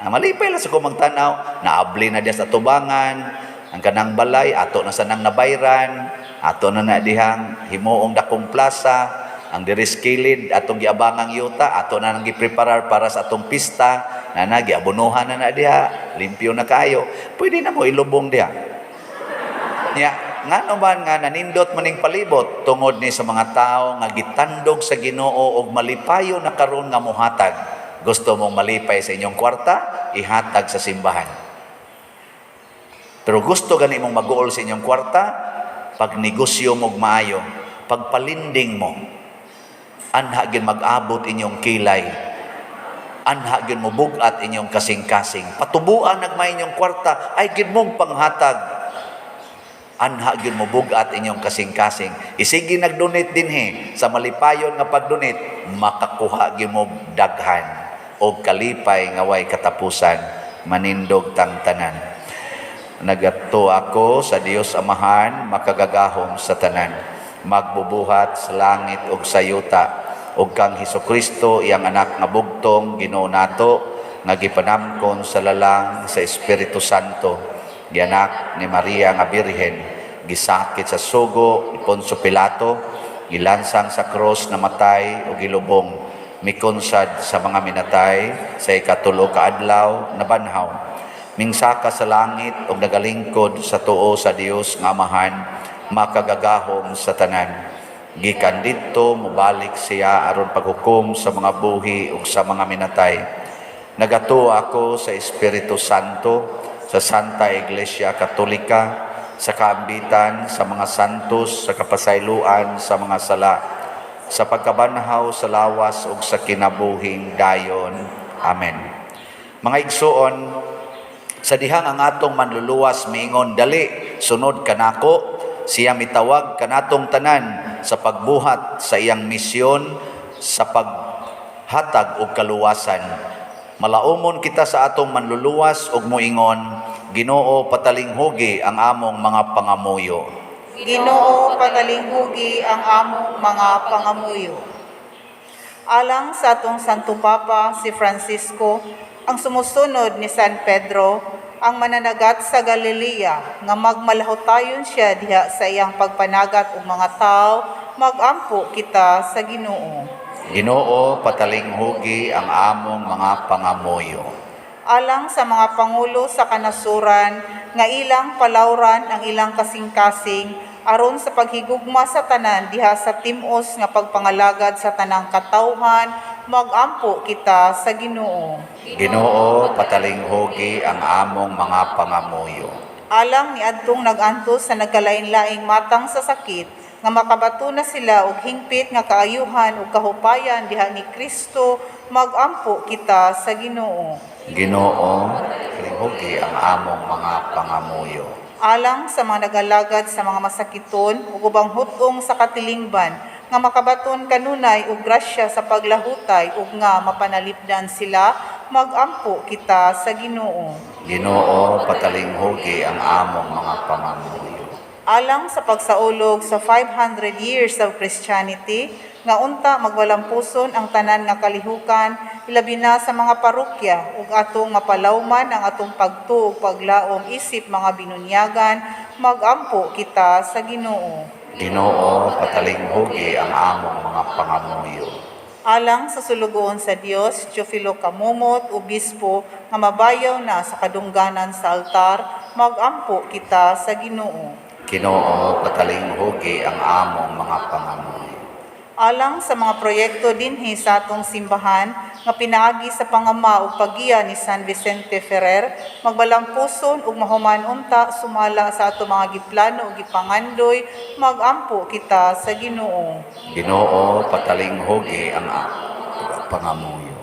Malipay lang sa ko magtanaw, naabli na diya sa tubangan, ang kanang balay ato na sanang nabayran, ato na na dihang himuong dakong plaza, ang diri sa kilid atong giabangang yuta, ato na nang gipreparar para sa atong pista, na na giabunuhan na na diha, limpyo na kaayo. Pwede na mo ilubong diha. Nya, ngano man nga nanindot maning palibot tungod ni sa mga tao nga gitandog sa Ginoo og malipayo na karon nga mohatag. Gusto mong malipay sa inyong kwarta, ihatag sa simbahan. Pero gusto gani mong mag-uol sa inyong kwarta, pag negosyo mo maayo, pagpalinding mo, anha gyud mag-abot inyong kilay, anha gyud mo bugat inyong kasing-kasing. Patubuan nagmay inyong kwarta, ay gyud mong panghatag. Anha gyud mo bugat inyong kasing-kasing. Isigi nag-donate dinhi sa malipayon nga pag-donate, makakuha gyud mo daghan og kalipay nga way katapusan, manindog tang tanan. Nagatuo ako sa Dios Amahan, makagagahom sa tanan, magbubuhat sa langit ug sa yuta, ug kang Hesukristo, iyang anak nga bugtong Ginoo nato, nga gipanamkon sa lalang sa Espiritu Santo, gianak ni Maria nga Birhen, gisakit sa sugo ni Poncio Pilato, gilansang sa krus, namatay ug gilubong, mikonsad sa mga minatay, sa ikatulo ka adlaw nabanhaw, mingsaka sa langit ug nagalingkod sa tuo sa Dios nga Amahan, makagagahom sa tanan. Gikan didto mobalik siya aron paghukom sa mga buhi ug sa mga minatay. Nagatuo ako sa Espiritu Santo, sa Santa Iglesia Katolika, sa kaambitan sa mga santos, sa kapasayloan sa mga sala, sa pagkabanhaw sa lawas ug sa kinabuhing dayon. Amen. Mga igsuon, sa dihang ang atong manluluwas miingon, "Dali, sunod kanako," siya mitawag kanatong tanan sa pagbuhat sa iyang misyon sa paghatag og kaluwasan. Malaumon kita sa atong manluluwas ug moingon, "Ginoo, patalinghugi ang among mga pangamuyo." Ginoo, patalinghugi ang among mga pangamuyo. Alang sa atong Santo Papa si Francisco, ang sumusunod ni San Pedro, ang mananagat sa Galilea, nga magmalahutayon siya diha sa iyang pagpanagat og mga tao, magampo kita sa Ginoo. Ginoo, patalinghugi ang among mga pangamuyo. Alang sa mga pangulo sa kanasuran nga ilang palawran ang ilang kasing-kasing aron sa paghigugma sa tanan diha sa tim-os nga pagpangalagad sa tanang katawhan, magampo kita sa Ginoo. Ginoo, patalinghugi ang among mga pangamuyo. Alang niadtong nag-antos sa nagkalain-laing matang sa sakit, nga makabato na sila og hingpit nga kaayuhan ug kahupayan diha ni Kristo, magampo kita sa Ginoo. Ginoo, patalinghugi ang among mga pangamuyo. Alang sa mga nag-alagad sa mga masakiton ug ubang hut-ong sa katilingban nga makabaton kanunay og grasya sa paglahutay ug nga mapanalipdan sila, magampo kita sa Ginoo. Ginoo, patalinghugi ang among mga pangamuyo. Alang sa pagsaulog sa 500 years of Christianity, nga unta magwalampuson ang tanan nga kalihukan, ilabi na sa mga parokya, ug atong mapalawman ang atong pagtuo ug paglaom isip mga binunyagan, magampo kita sa Ginoo. Ginoo, patalinghugi ang among mga pangamuyo. Alang sa sulugoon sa Dios, Teofilo Kamumot, Obispo, nga mabayaw na sa kadungganan sa altar, magampo kita sa Ginoo. Ginoo, patalinghugi ang among mga pangamuyo. Alang sa mga proyekto dinhi sa atong simbahan nga pinaagi sa pangama ug paggiya ni San Vicente Ferrer, magbalampuson ug mahuman unta sumala sa atong mga giplano ug gipangandoy, magampo kita sa Ginoo. Ginoo, patalinghugi ang among pangamuyo.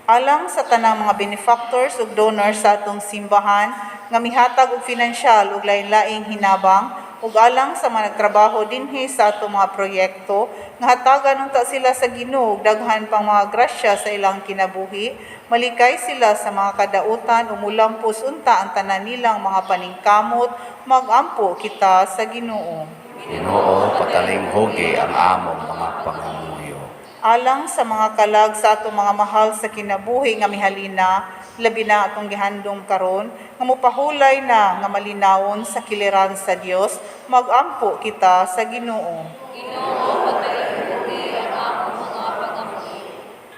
Alang sa tanang mga benefactors ug donors sa atong simbahan nga mihatag og finansyal ug lain-laing hinabang ug alang sa mga nagtrabaho dinhi sa atong mga proyekto nga hatagan unta sila sa Ginoo og daghan pang mga grasya sa ilang kinabuhi, malikay sila sa mga kadautan ug mulampos unta ang tanan nilang mga paningkamot, magampo kita sa Ginoo. Ginoo, patalinghugi ang among mga pangamuyo. Alang sa mga kalag sa atong mga mahal sa kinabuhi nga mihalina, labi na atong gihandom karon nga mopahulay na nga malinawon sa kiliran sa Dios, magampo kita sa Ginoo.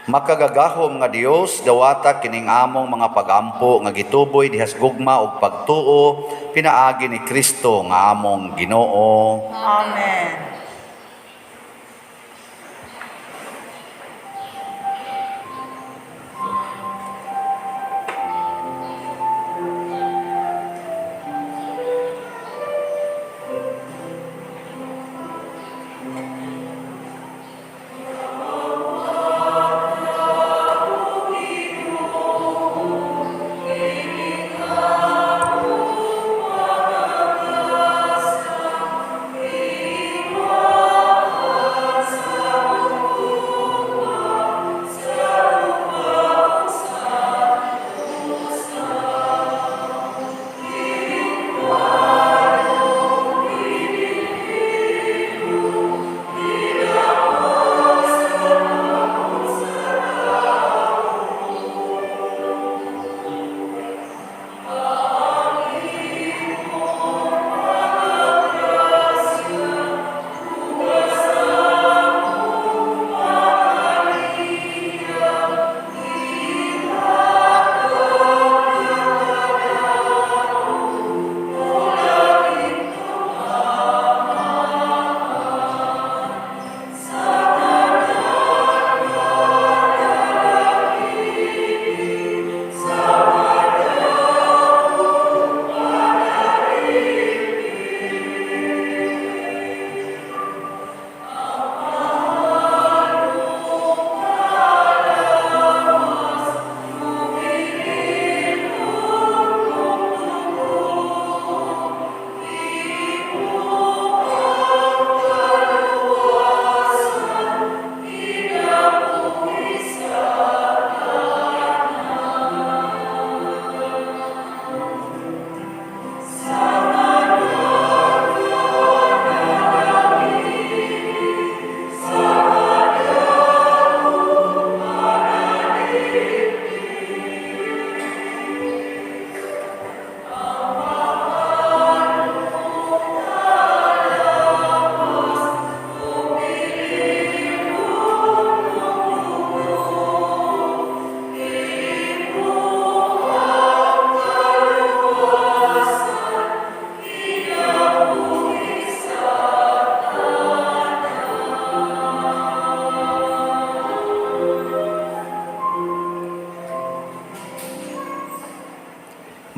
Makagagahom nga Dios, dawata kining among mga pagampo nga gituboy dihas gugma ug pagtuo pinaagi ni Kristo nga among Ginoo. Amen.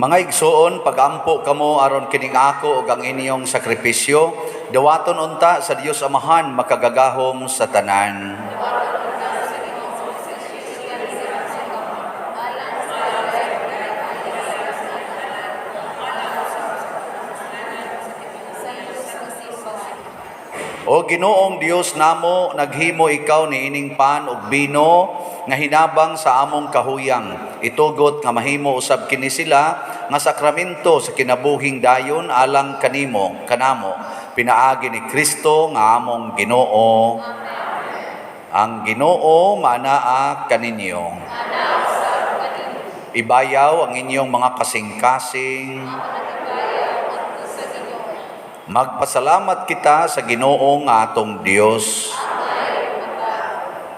Mga igsoon, pagampo kamo aron kining ako ug ang inyong sakripisyo, dawaton unta sa Dios Amahan makagagahom sa tanan. O Ginoong Dios namo, naghimo ikaw niining pan ug bino nga hinabang sa among kahuyang. Itugot nga mahimo usab kini sila nga sakramento sa kinabuhing dayon alang kanimo, kanamo, pinaagi ni Kristo nga among Ginoo. Ang Ginoo maanaa kaninyo. Ibayaw ang inyong mga kasing-kasing. Magpasalamat kita sa Ginoo nga atong Dios.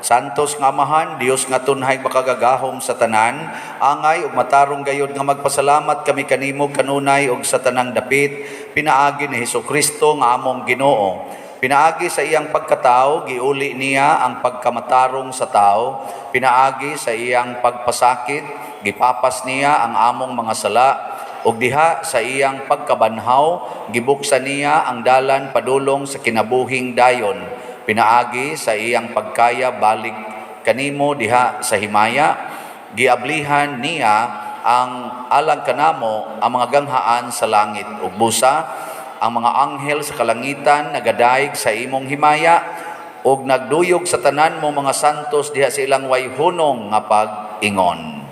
Santos nga Amahan, Dios nga tunhay makagagahom sa tanan, angay ug matarong gayod nga magpasalamat kami kanimo kanunay ug sa tanang dapit, pinaagi ni Hesukristo nga among Ginoo. Pinaagi sa iyang pagkatao, giuli niya ang pagkamatarong sa tao. Pinaagi sa iyang pagpasakit, gipapas niya ang among mga sala. Ug diha sa iyang pagkabanhaw, gibuksan niya ang dalan padulong sa kinabuhing dayon. Pinaagi sa iyang pagkaya balik kanimo diha sa himaya, giablihan niya ang alang kanamo ang mga ganghaan sa langit. Ug busa ang mga anghel sa kalangitan nagadayeg sa imong himaya ug nagduyog sa tanan mo mga santos diha sa ilang way hunong nga pag-ingon.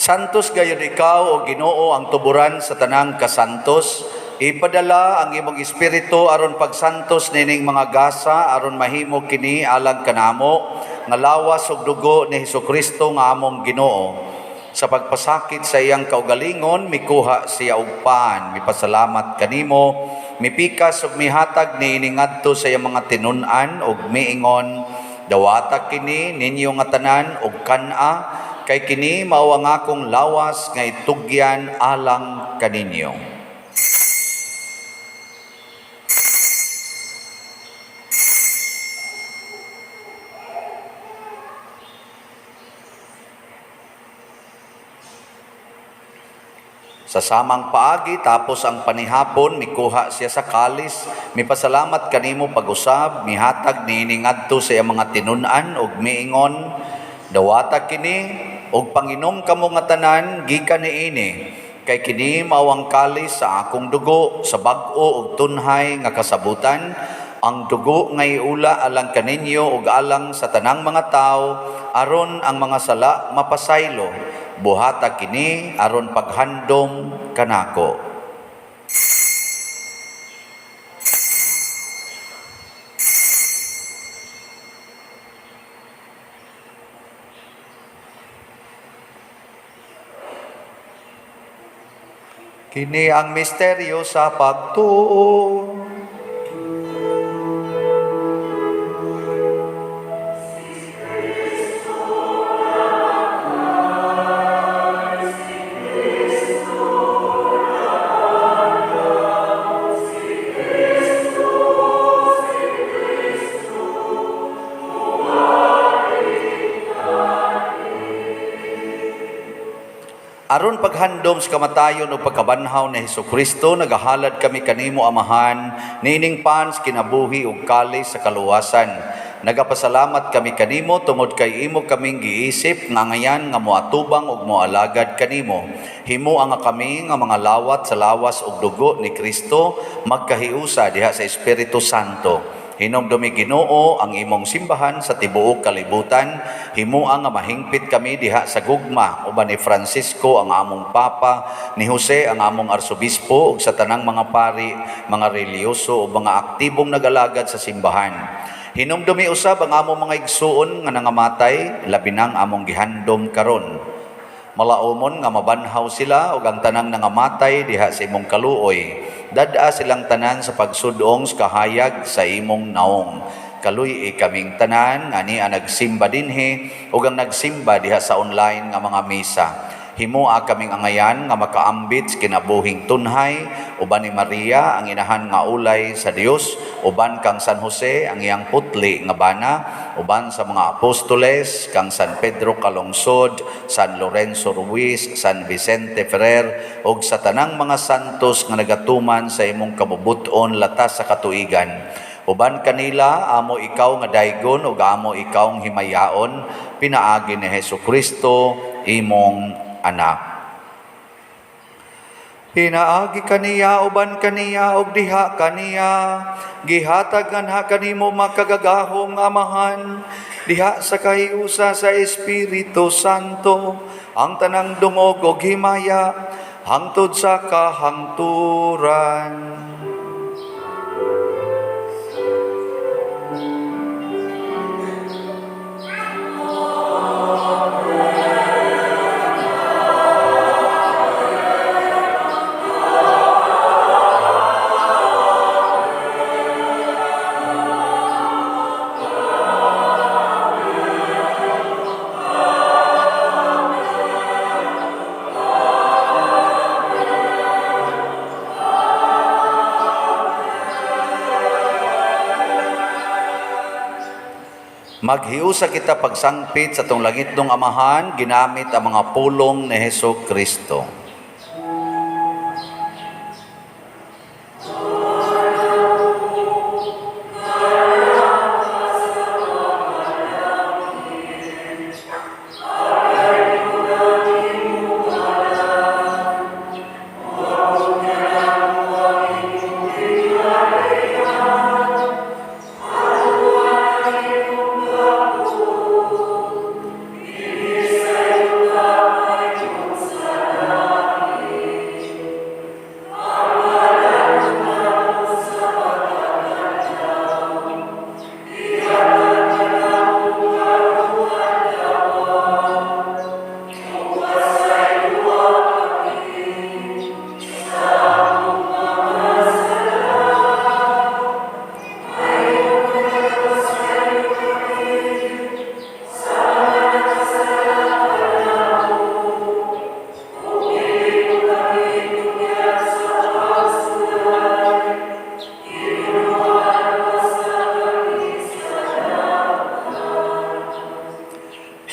Santos gayud ikaw o Ginoo ang tuburan sa tanang kasantos. Ipadala ang imong espiritu aron pagsantos nining mga gasa aron mahimo kini alang kanamo nga lawas ug dugo ni Hesukristo nga among Ginoo. Sa pagpasakit sa iyang kaugalingon mikuha siya og pan, mipasalamat kanimo, mipikas ug mihatag niini ngadto sa iyang mga tinun-an ug miingon, dawata kini ninyo nga tanan ug kan-a, kay kini mao ang akong lawas nga itugyan alang kaninyo. Sa samang paagi, tapos ang panihapon, mikuha siya sa kalis, mipasalamat kanimo pag-usab, mihatag niini ngadto sa iyang mga tinun-an ug miingon, dawata kini ug panginom kamo nga tanan gikan niini, kay kini mao ang kalis sa akong dugo sa bag-o ug tunhay nga kasabutan, ang dugo nga iula alang kaninyo ug alang sa tanang mga tawo aron ang mga sala mapasaylo. Buhata kini aron paghandom kanako. Kini ang misteryo sa pagtuo. Aron paghandom sa kamatayon o pagkabanhaw ni Hesukristo, nagahalad kami kanimo, Amahan, niining pan sa kinabuhi ug kalis sa kaluwasan. Nagapasalamat kami kanimo tungod kay imo kaming giisip nga angayan nga moatubang ug moalagad kanimo. Himoa nga kami nga mga lawat sa lawas ug dugo ni Kristo magkahiusa diha sa Espiritu Santo. Hinumdumi, Ginoo, ang imong simbahan sa tibuok kalibutan. Himoa nga mahingpit kami diha sa gugma uban ni Francisco ang among Papa, ni Jose ang among arsobispo ug sa tanang mga pari, mga relihiyoso ug mga aktibong nagalagad sa simbahan. Hinumdumi usab ang among mga igsuon nga nangamatay, labi nang among gihandom karon. Malaumon nga mabanhaw sila ug ang tanang nangamatay diha sa imong kaluoy. Dad-a silang tanan sa pagsudong sa kahayag sa imong naong. Kaluy-i kaming tanan nga ania nagsimba dinhi ug ang nagsimba diha sa online nga mga misa. Himoa kaming angayan nga makaambit sa kinabuhing tunhay uban ni Maria ang inahan nga ulay sa Dios, uban kang San Jose ang iyang putli nga bana, uban sa mga apostoles kang San Pedro Calungsod, San Lorenzo Ruiz, San Vicente Ferrer ug sa tanang mga santos nga nagatuman sa imong kabubut-on latas sa katuigan. Uban kanila amo ikaw nga daygon ug amo ikaw himayaon pinaagi ni Hesukristo imong anak. Pinaagi kaniya, uban kaniya, ug diha kaniya, gihatag nganha kanimo, makagagahom nga Amahan, diha sa kahiusa sa Espiritu Santo, ang tanang dungog ug himaya hangtod sa kahangturan. Maghiusa kita pagsangpit sa atong langitnong Amahan ginamit ang mga pulong ni Heso Kristo.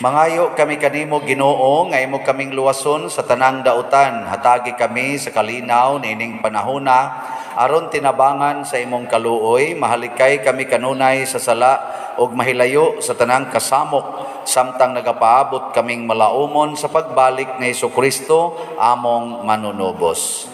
Mangayo kami kanimo, Ginoo, nga imo kaming luwason sa tanang dautan. Hatagi kami sa kalinaw niining panahona aron tinabangan sa imong kaluoy, mahalikay kami kanunay sa sala ug mahilayo sa tanang kasamok samtang nagapaabot kaming malaumon sa pagbalik ni Hesukristo among manunubos.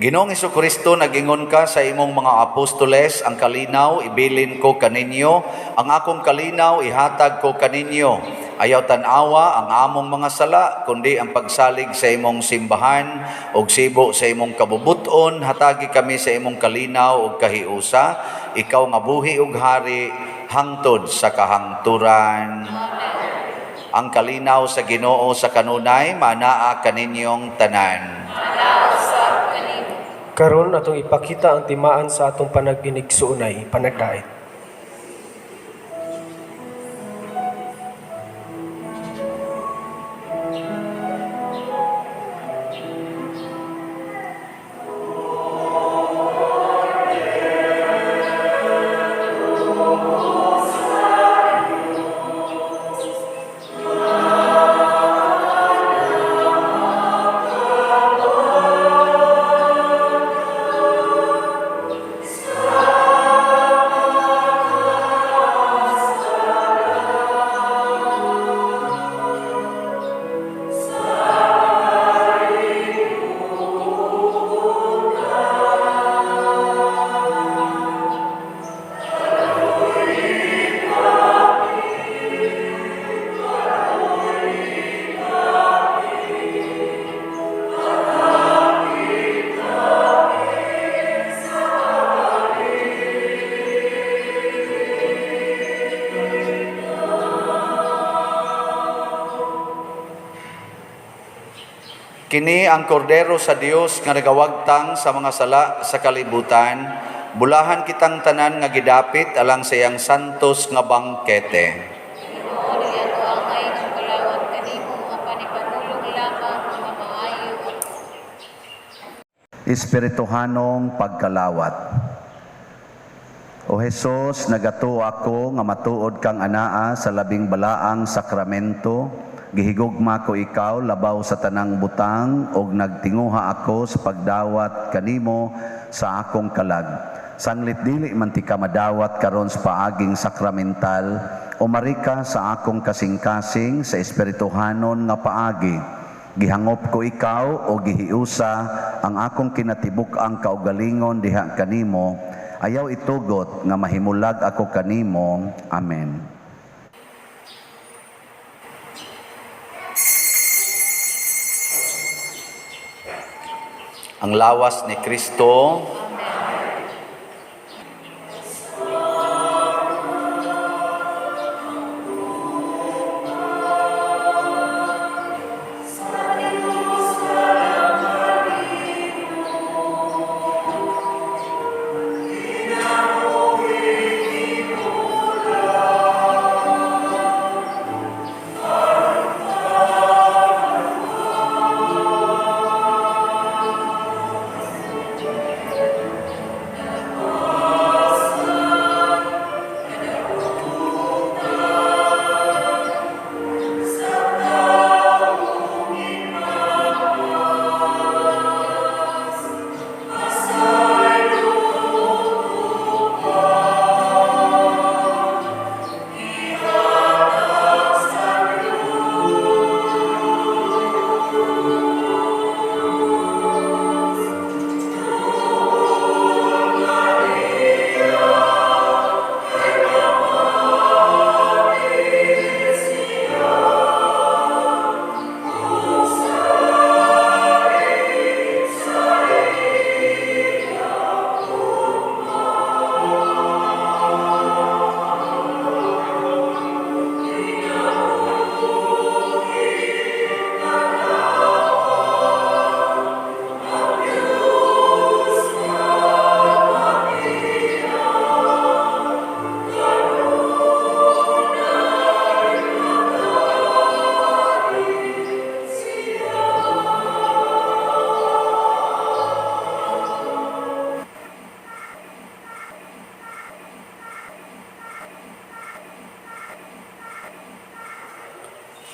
Ginoong Hesukristo, nagingon ka sa imong mga apostoles, "Ang kalinaw ibilin ko kaninyo, ang akong kalinaw ihatag ko kaninyo." Ayaw tan-awa ang among mga sala, kundi ang pagsalig sa imong simbahan ug sibo sa imong kabubuton. Hatagi kami sa imong kalinaw ug kahiusa, ikaw nga buhi ug hari hangtod sa kahangturan. Ang kalinaw sa Ginoo sa kanunay manaa kaninyong tanan. Karon atong ipakita ang timaan sa atong panag-inigsuonay, panagdait. Kini ang kordero sa Dios nga nagawagtang sa mga sala sa kalibutan. Bulahan kitang tanan nga gidapit alang sa iyang santos nga bangkete. Ginoo, dili ako angay nga mokalawat kanimo, apan ipamulong lamang nga maayo ako. Espirituhanong pagkalawat. O Hesus, nagatuo ako nga matuod kang anaa sa labing balaang sakramento. Gihigugma ko ikaw labaw sa tanang butang ug nagtinguha ako sa pagdawat kanimo sa akong kalag. Sanglit dili man ti ka madawat karon sa paaging sakramental, umari ka sa akong kasing-kasing sa espirituhanon nga paagi. Gihangop ko ikaw o gihiusa ang akong kinatibuk-ang kaugalingon diha kanimo. Ayaw itugot nga mahimulag ako kanimo. Amen. Ang lawas ni Kristo.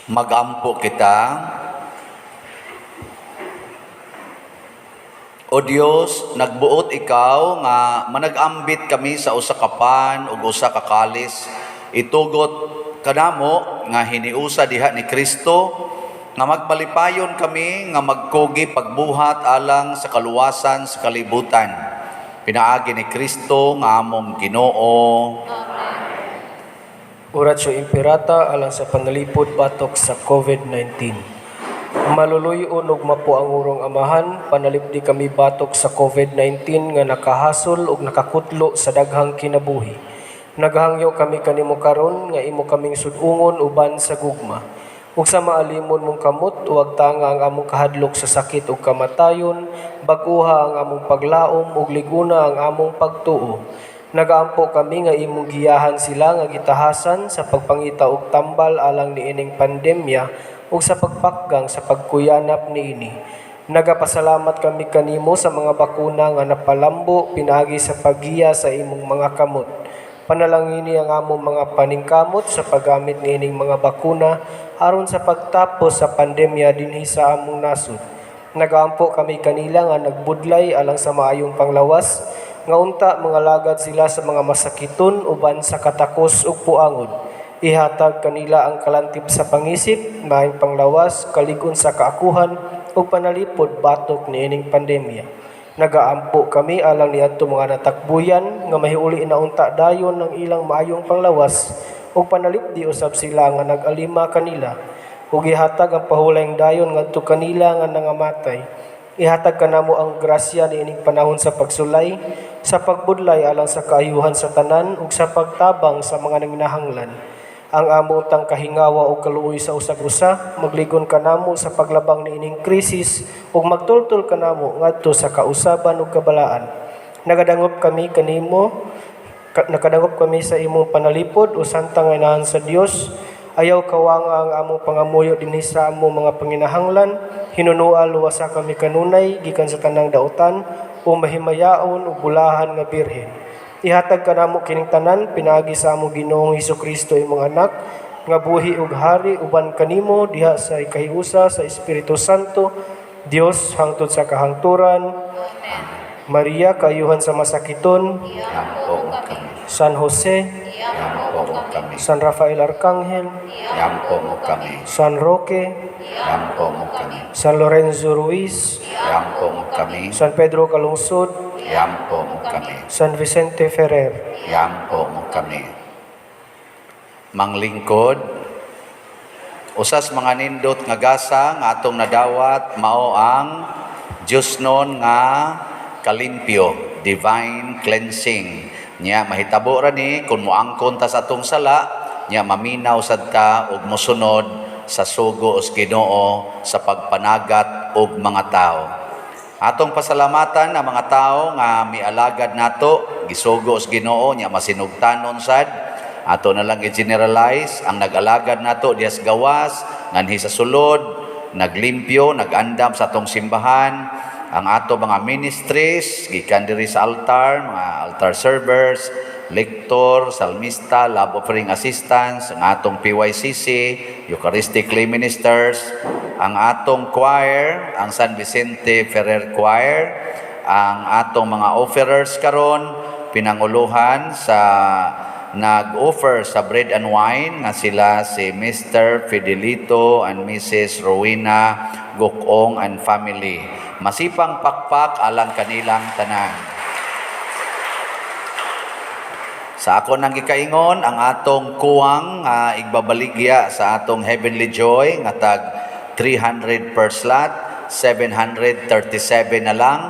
Magampo kita. O Dios, nagbuot ikaw nga managambit kami sa usa ka pan ug usa ka kalis. Itugot kanamo nga hiniusa diha ni Kristo nga magmalipayon kami nga magkugi pagbuhat alang sa kaluwasan sa kalibutan. Pinaagi ni Kristo nga among Ginoo. Oratio Imperata alang sa panalipod batok sa COVID-19. Maluluy-on ug mapuangurong Amahan, panalipdi kami batok sa COVID-19 nga nakahasol ug nakakutlo sa daghang kinabuhi. Naghangyo kami kanimo karon nga imo kaming sud-ungon uban sa gugma. Ug sa maalimon mong kamot, huwag tanga ang among kahadlok sa sakit ug kamatayon, bag-uha ang among paglaom ug liguna ang among pagtuo. Nagaampo kami nga imong giyahan sila nga gitahasan sa pagpangita og tambal alang niining pandemya ug sa pagpakgang sa pagkuyanap niini. Nagapasalamat kami kanimo sa mga bakuna nga napalambo pinaagi sa paggiya sa imong mga kamot. Panalangini ang among mga paningkamot sa paggamit niining mga bakuna aron sa pagtapos sa pandemya dinhi sa among nasod. Nagaampo kami kanila nga nagbudlay alang sa maayong panglawas, nga unta mangalagad sila sa mga masakiton uban sa katakos ug puangod. Ihatag kanila ang kalantib sa pangisip, maayong panglawas, kalig-on sa kaakuhan ug panalipod batok niining pandemya. Nagaampo kami alang niadto mga natakbuyan nga mahiuli na unta dayon ang ilang maayong panglawas ug panalipdi usab sila nga nag-alima kanila ug ihatag ang pahulayng dayon ngadto kanila nga nangamatay. Ihatag kanamo ang grasya niining panahon sa pagsulay, sa pagbudlay alang sa kaayuhan sa tanan ug sa pagtabang sa mga nanginahanglan. Ang amo untang kahingawa ug kaluoy sa usag-usa, magligon kanamo sa paglabang niining krisis ug magtultol kanamo ngadto sa kausaban ug kabalaan. Nagadangop kami kanimo, nakadangop kami sa imong panalipod o Santang Inahan sa Dios. Ayaw kawanga ang among pangamuyo dinhi sa among mga panginahanglan. Hinunua luwasa kami kanunay gikan sa tanang dautan o mahimayaon ug bulahan nga birhen. Ihatag kanamo kining tanan pinaagi sa among Ginoong Hesukristo, imong anak, nga buhi ug hari uban kanimo diha sa ikahiusa sa Espiritu Santo, Dios, hangtod sa kahangturan. Maria, kaayuhan sa masakiton. Iampo mo kami. San Jose, Iampo mo kami. San Rafael Arcangel, Iampo mo kami. San Roque, Iampo mo kami. San Lorenzo Ruiz, Iampo mo kami. San Pedro Calungsod, Iampo mo kami. San Vicente Ferrer. Iampo mo kami. Manglingkod, usas mga nindot nga gasa nga atong nadawat mao ang Diyosnon nga kalimpyo, divine cleansing. Nya mahitabo ra ni kung moangkon ta sa atong sala, nya maminaw sad ta ug mosunod sa sugo sa Ginoo sa pagpanagat og mga tawo. Atong pasalamatan ang mga tawo nga mialagad nato, gisugo sa Ginoo nya masinugtanon sad. Ato na lang i-generalize ang nag-alagad nato diha sa gawas, nganhi sa sulod, naglimpyo, nag-andam sa atong simbahan, ang ato mga ministries gikan diri sa altar, mga altar servers, lector, salmista, love offering assistants, ang atong PYCC, Eucharistic lay ministers, ang atong choir, ang San Vicente Ferrer Choir, ang atong mga offerers karon, pinanguluhan sa nag-offer sa bread and wine nga sila si Mr. Fidelito and Mrs. Rowena Gokong and family. Masipang pakpak alang kanilang tanan. Sa ako nang gikaingon, ang atong kuwang nga igbabaligya sa atong Heavenly Joy nga tag 300 per slot, 737 na lang.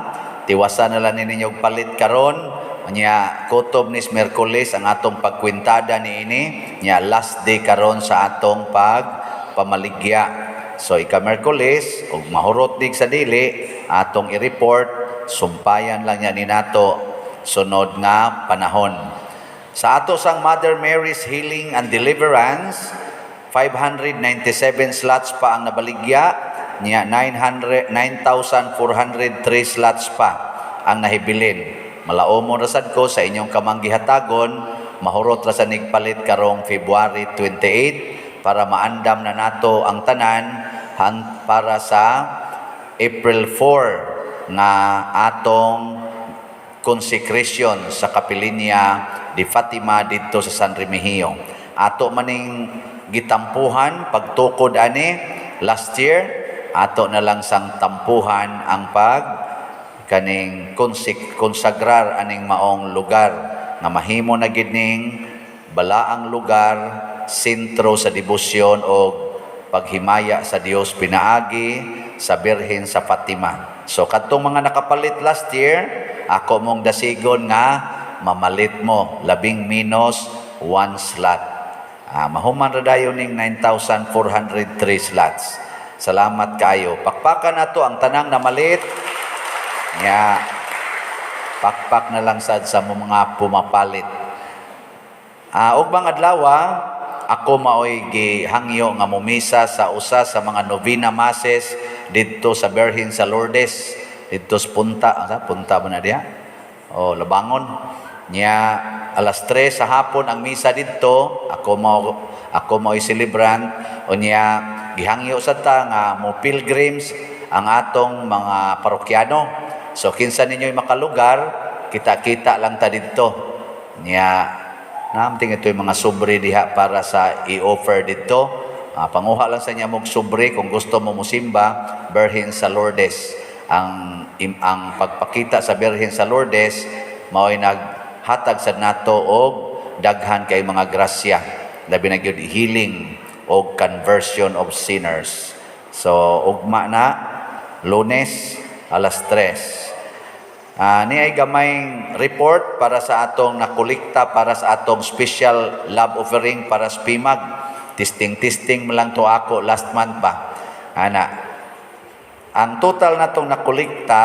Tiwasan na lang ninyo og palit karon. Nya kutob nis Miyerkules ang atong pagkwintada niini, nya last day karon sa atong pagpamaligya. So ika Miyerkules ug mahurot dig sa dili atong i-report, sumpayan lang niya ni nato sunod nga panahon. Sa ato sang Mother Mary's Healing and Deliverance, 597 slots pa ang nabaligya, niya 9,403 slots pa ang nahibilin. Malaomon ra sad ko sa inyong kamanggihatagon, mahurot ra sa nigpalit karong February 28 para maandam na nato ang tanan para sa April 4 nga atong consecration sa Kapilinya di Fatima didto sa San Remigio. Ato maning gitampuhan pagtukod ani last year, ato na lang sang tampuhan ang pag kaning konsagrar aning maong lugar nga mahimo na gid ning balaang lugar sentro sa debosyon o paghimaya sa Dios pinaagi sa Birhen sa Fatima. So kadtong mga nakapalit last year, ako mong dasigon nga mamalit mo labing minus one slot. Mahuman ra dayon ning 9,403 slots. Salamat kayo. Pakpakan nato ang tanang namalit. Nya pakpak na lang sad sa mga pumapalit. Ug adlaw, ako maoy gihangyo nga momisa sa usa sa mga novena masses didto sa Birhen sa Lourdes, didto sa Punta, sa Punta ba na diha? O Labangon. Nya alas 3 sa hapon ang misa didto, ako maoy celebrant. Unya gihangyo sa ta nga mo pilgrims ang atong mga parokyano. So kinsa ninyo'y makalugar, kita-kita lang ta didto. Nya namting ito yung mga sobre diha para sa i-offer dito. Panguha lang sa niya mong sobre kung gusto mo musimba Birhen sa Lourdes. Ang pagpakita sa Birhen sa Lourdes mao'y naghatag sa nato og daghan kay mga grasya, labi na gyud healing og conversion of sinners. So ugma na, Lunes, alas 3. Ni ay gamayng report para sa atong nakolekta para sa atong special love offering para sa PIMAG. Testing-testing mo lang to ako last month pa. Ana. Ang total natong nakolekta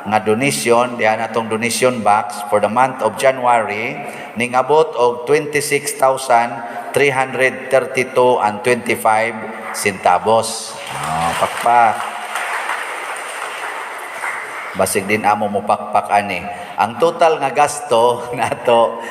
nga donation diha natong donation box for the month of January ningabot og 26,332 and 25 centavos. Pakpak. Basig din amo mo pakpak ani. Ang total nga gasto nato,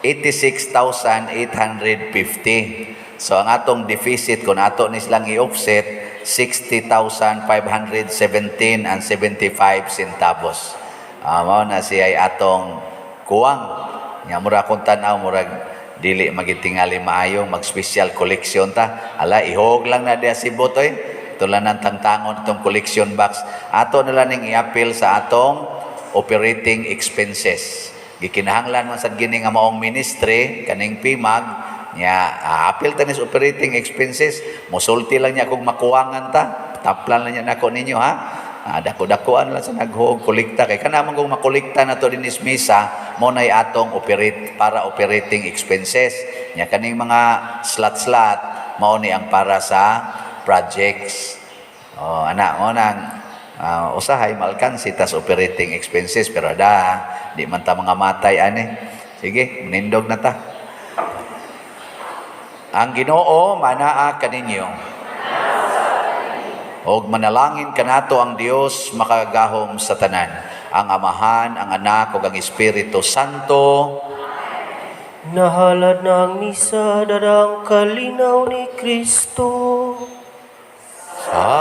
86,850. So ang atong deficit kung ato ni silang i-offset, 60,517 and 75 centavos. Mao na siya ay atong kuwang. Nya mura kung tan-aw, murag dili magitingali maayo mag special collection ta. Ala, ihog lang na diha si Botoy. Tula ng tangtangon itong collection box. Ato na lang ning i-appeal sa atong operating expenses. Gikinahanglan man sad gini nga maong ministry kaning PIMAG nya appeal ta ni sa operating expenses. Mosulti lang niya kung makuwangan ta. Taplan lang niya nako ninyo ha. Dako-dakoan lang sa naghog kolekta kay kana man kung makolekta na to dinis misa mo nay atong operate para operating expenses. Nya kaning mga slot-slot mao ni ang para sa projects. Oh, ana mo nang usahay malkansi tas operating expenses, pero da di man ta mga matay ani. Sige, nindog na ta. Ang Ginoo manaa kaninyo. Og manalangin kanato ang Dios makagagahom sa tanan, ang Amahan, ang Anak ug ang Espiritu Santo. Nahalad na ang misa, darang kalinaw ni Kristo. Sa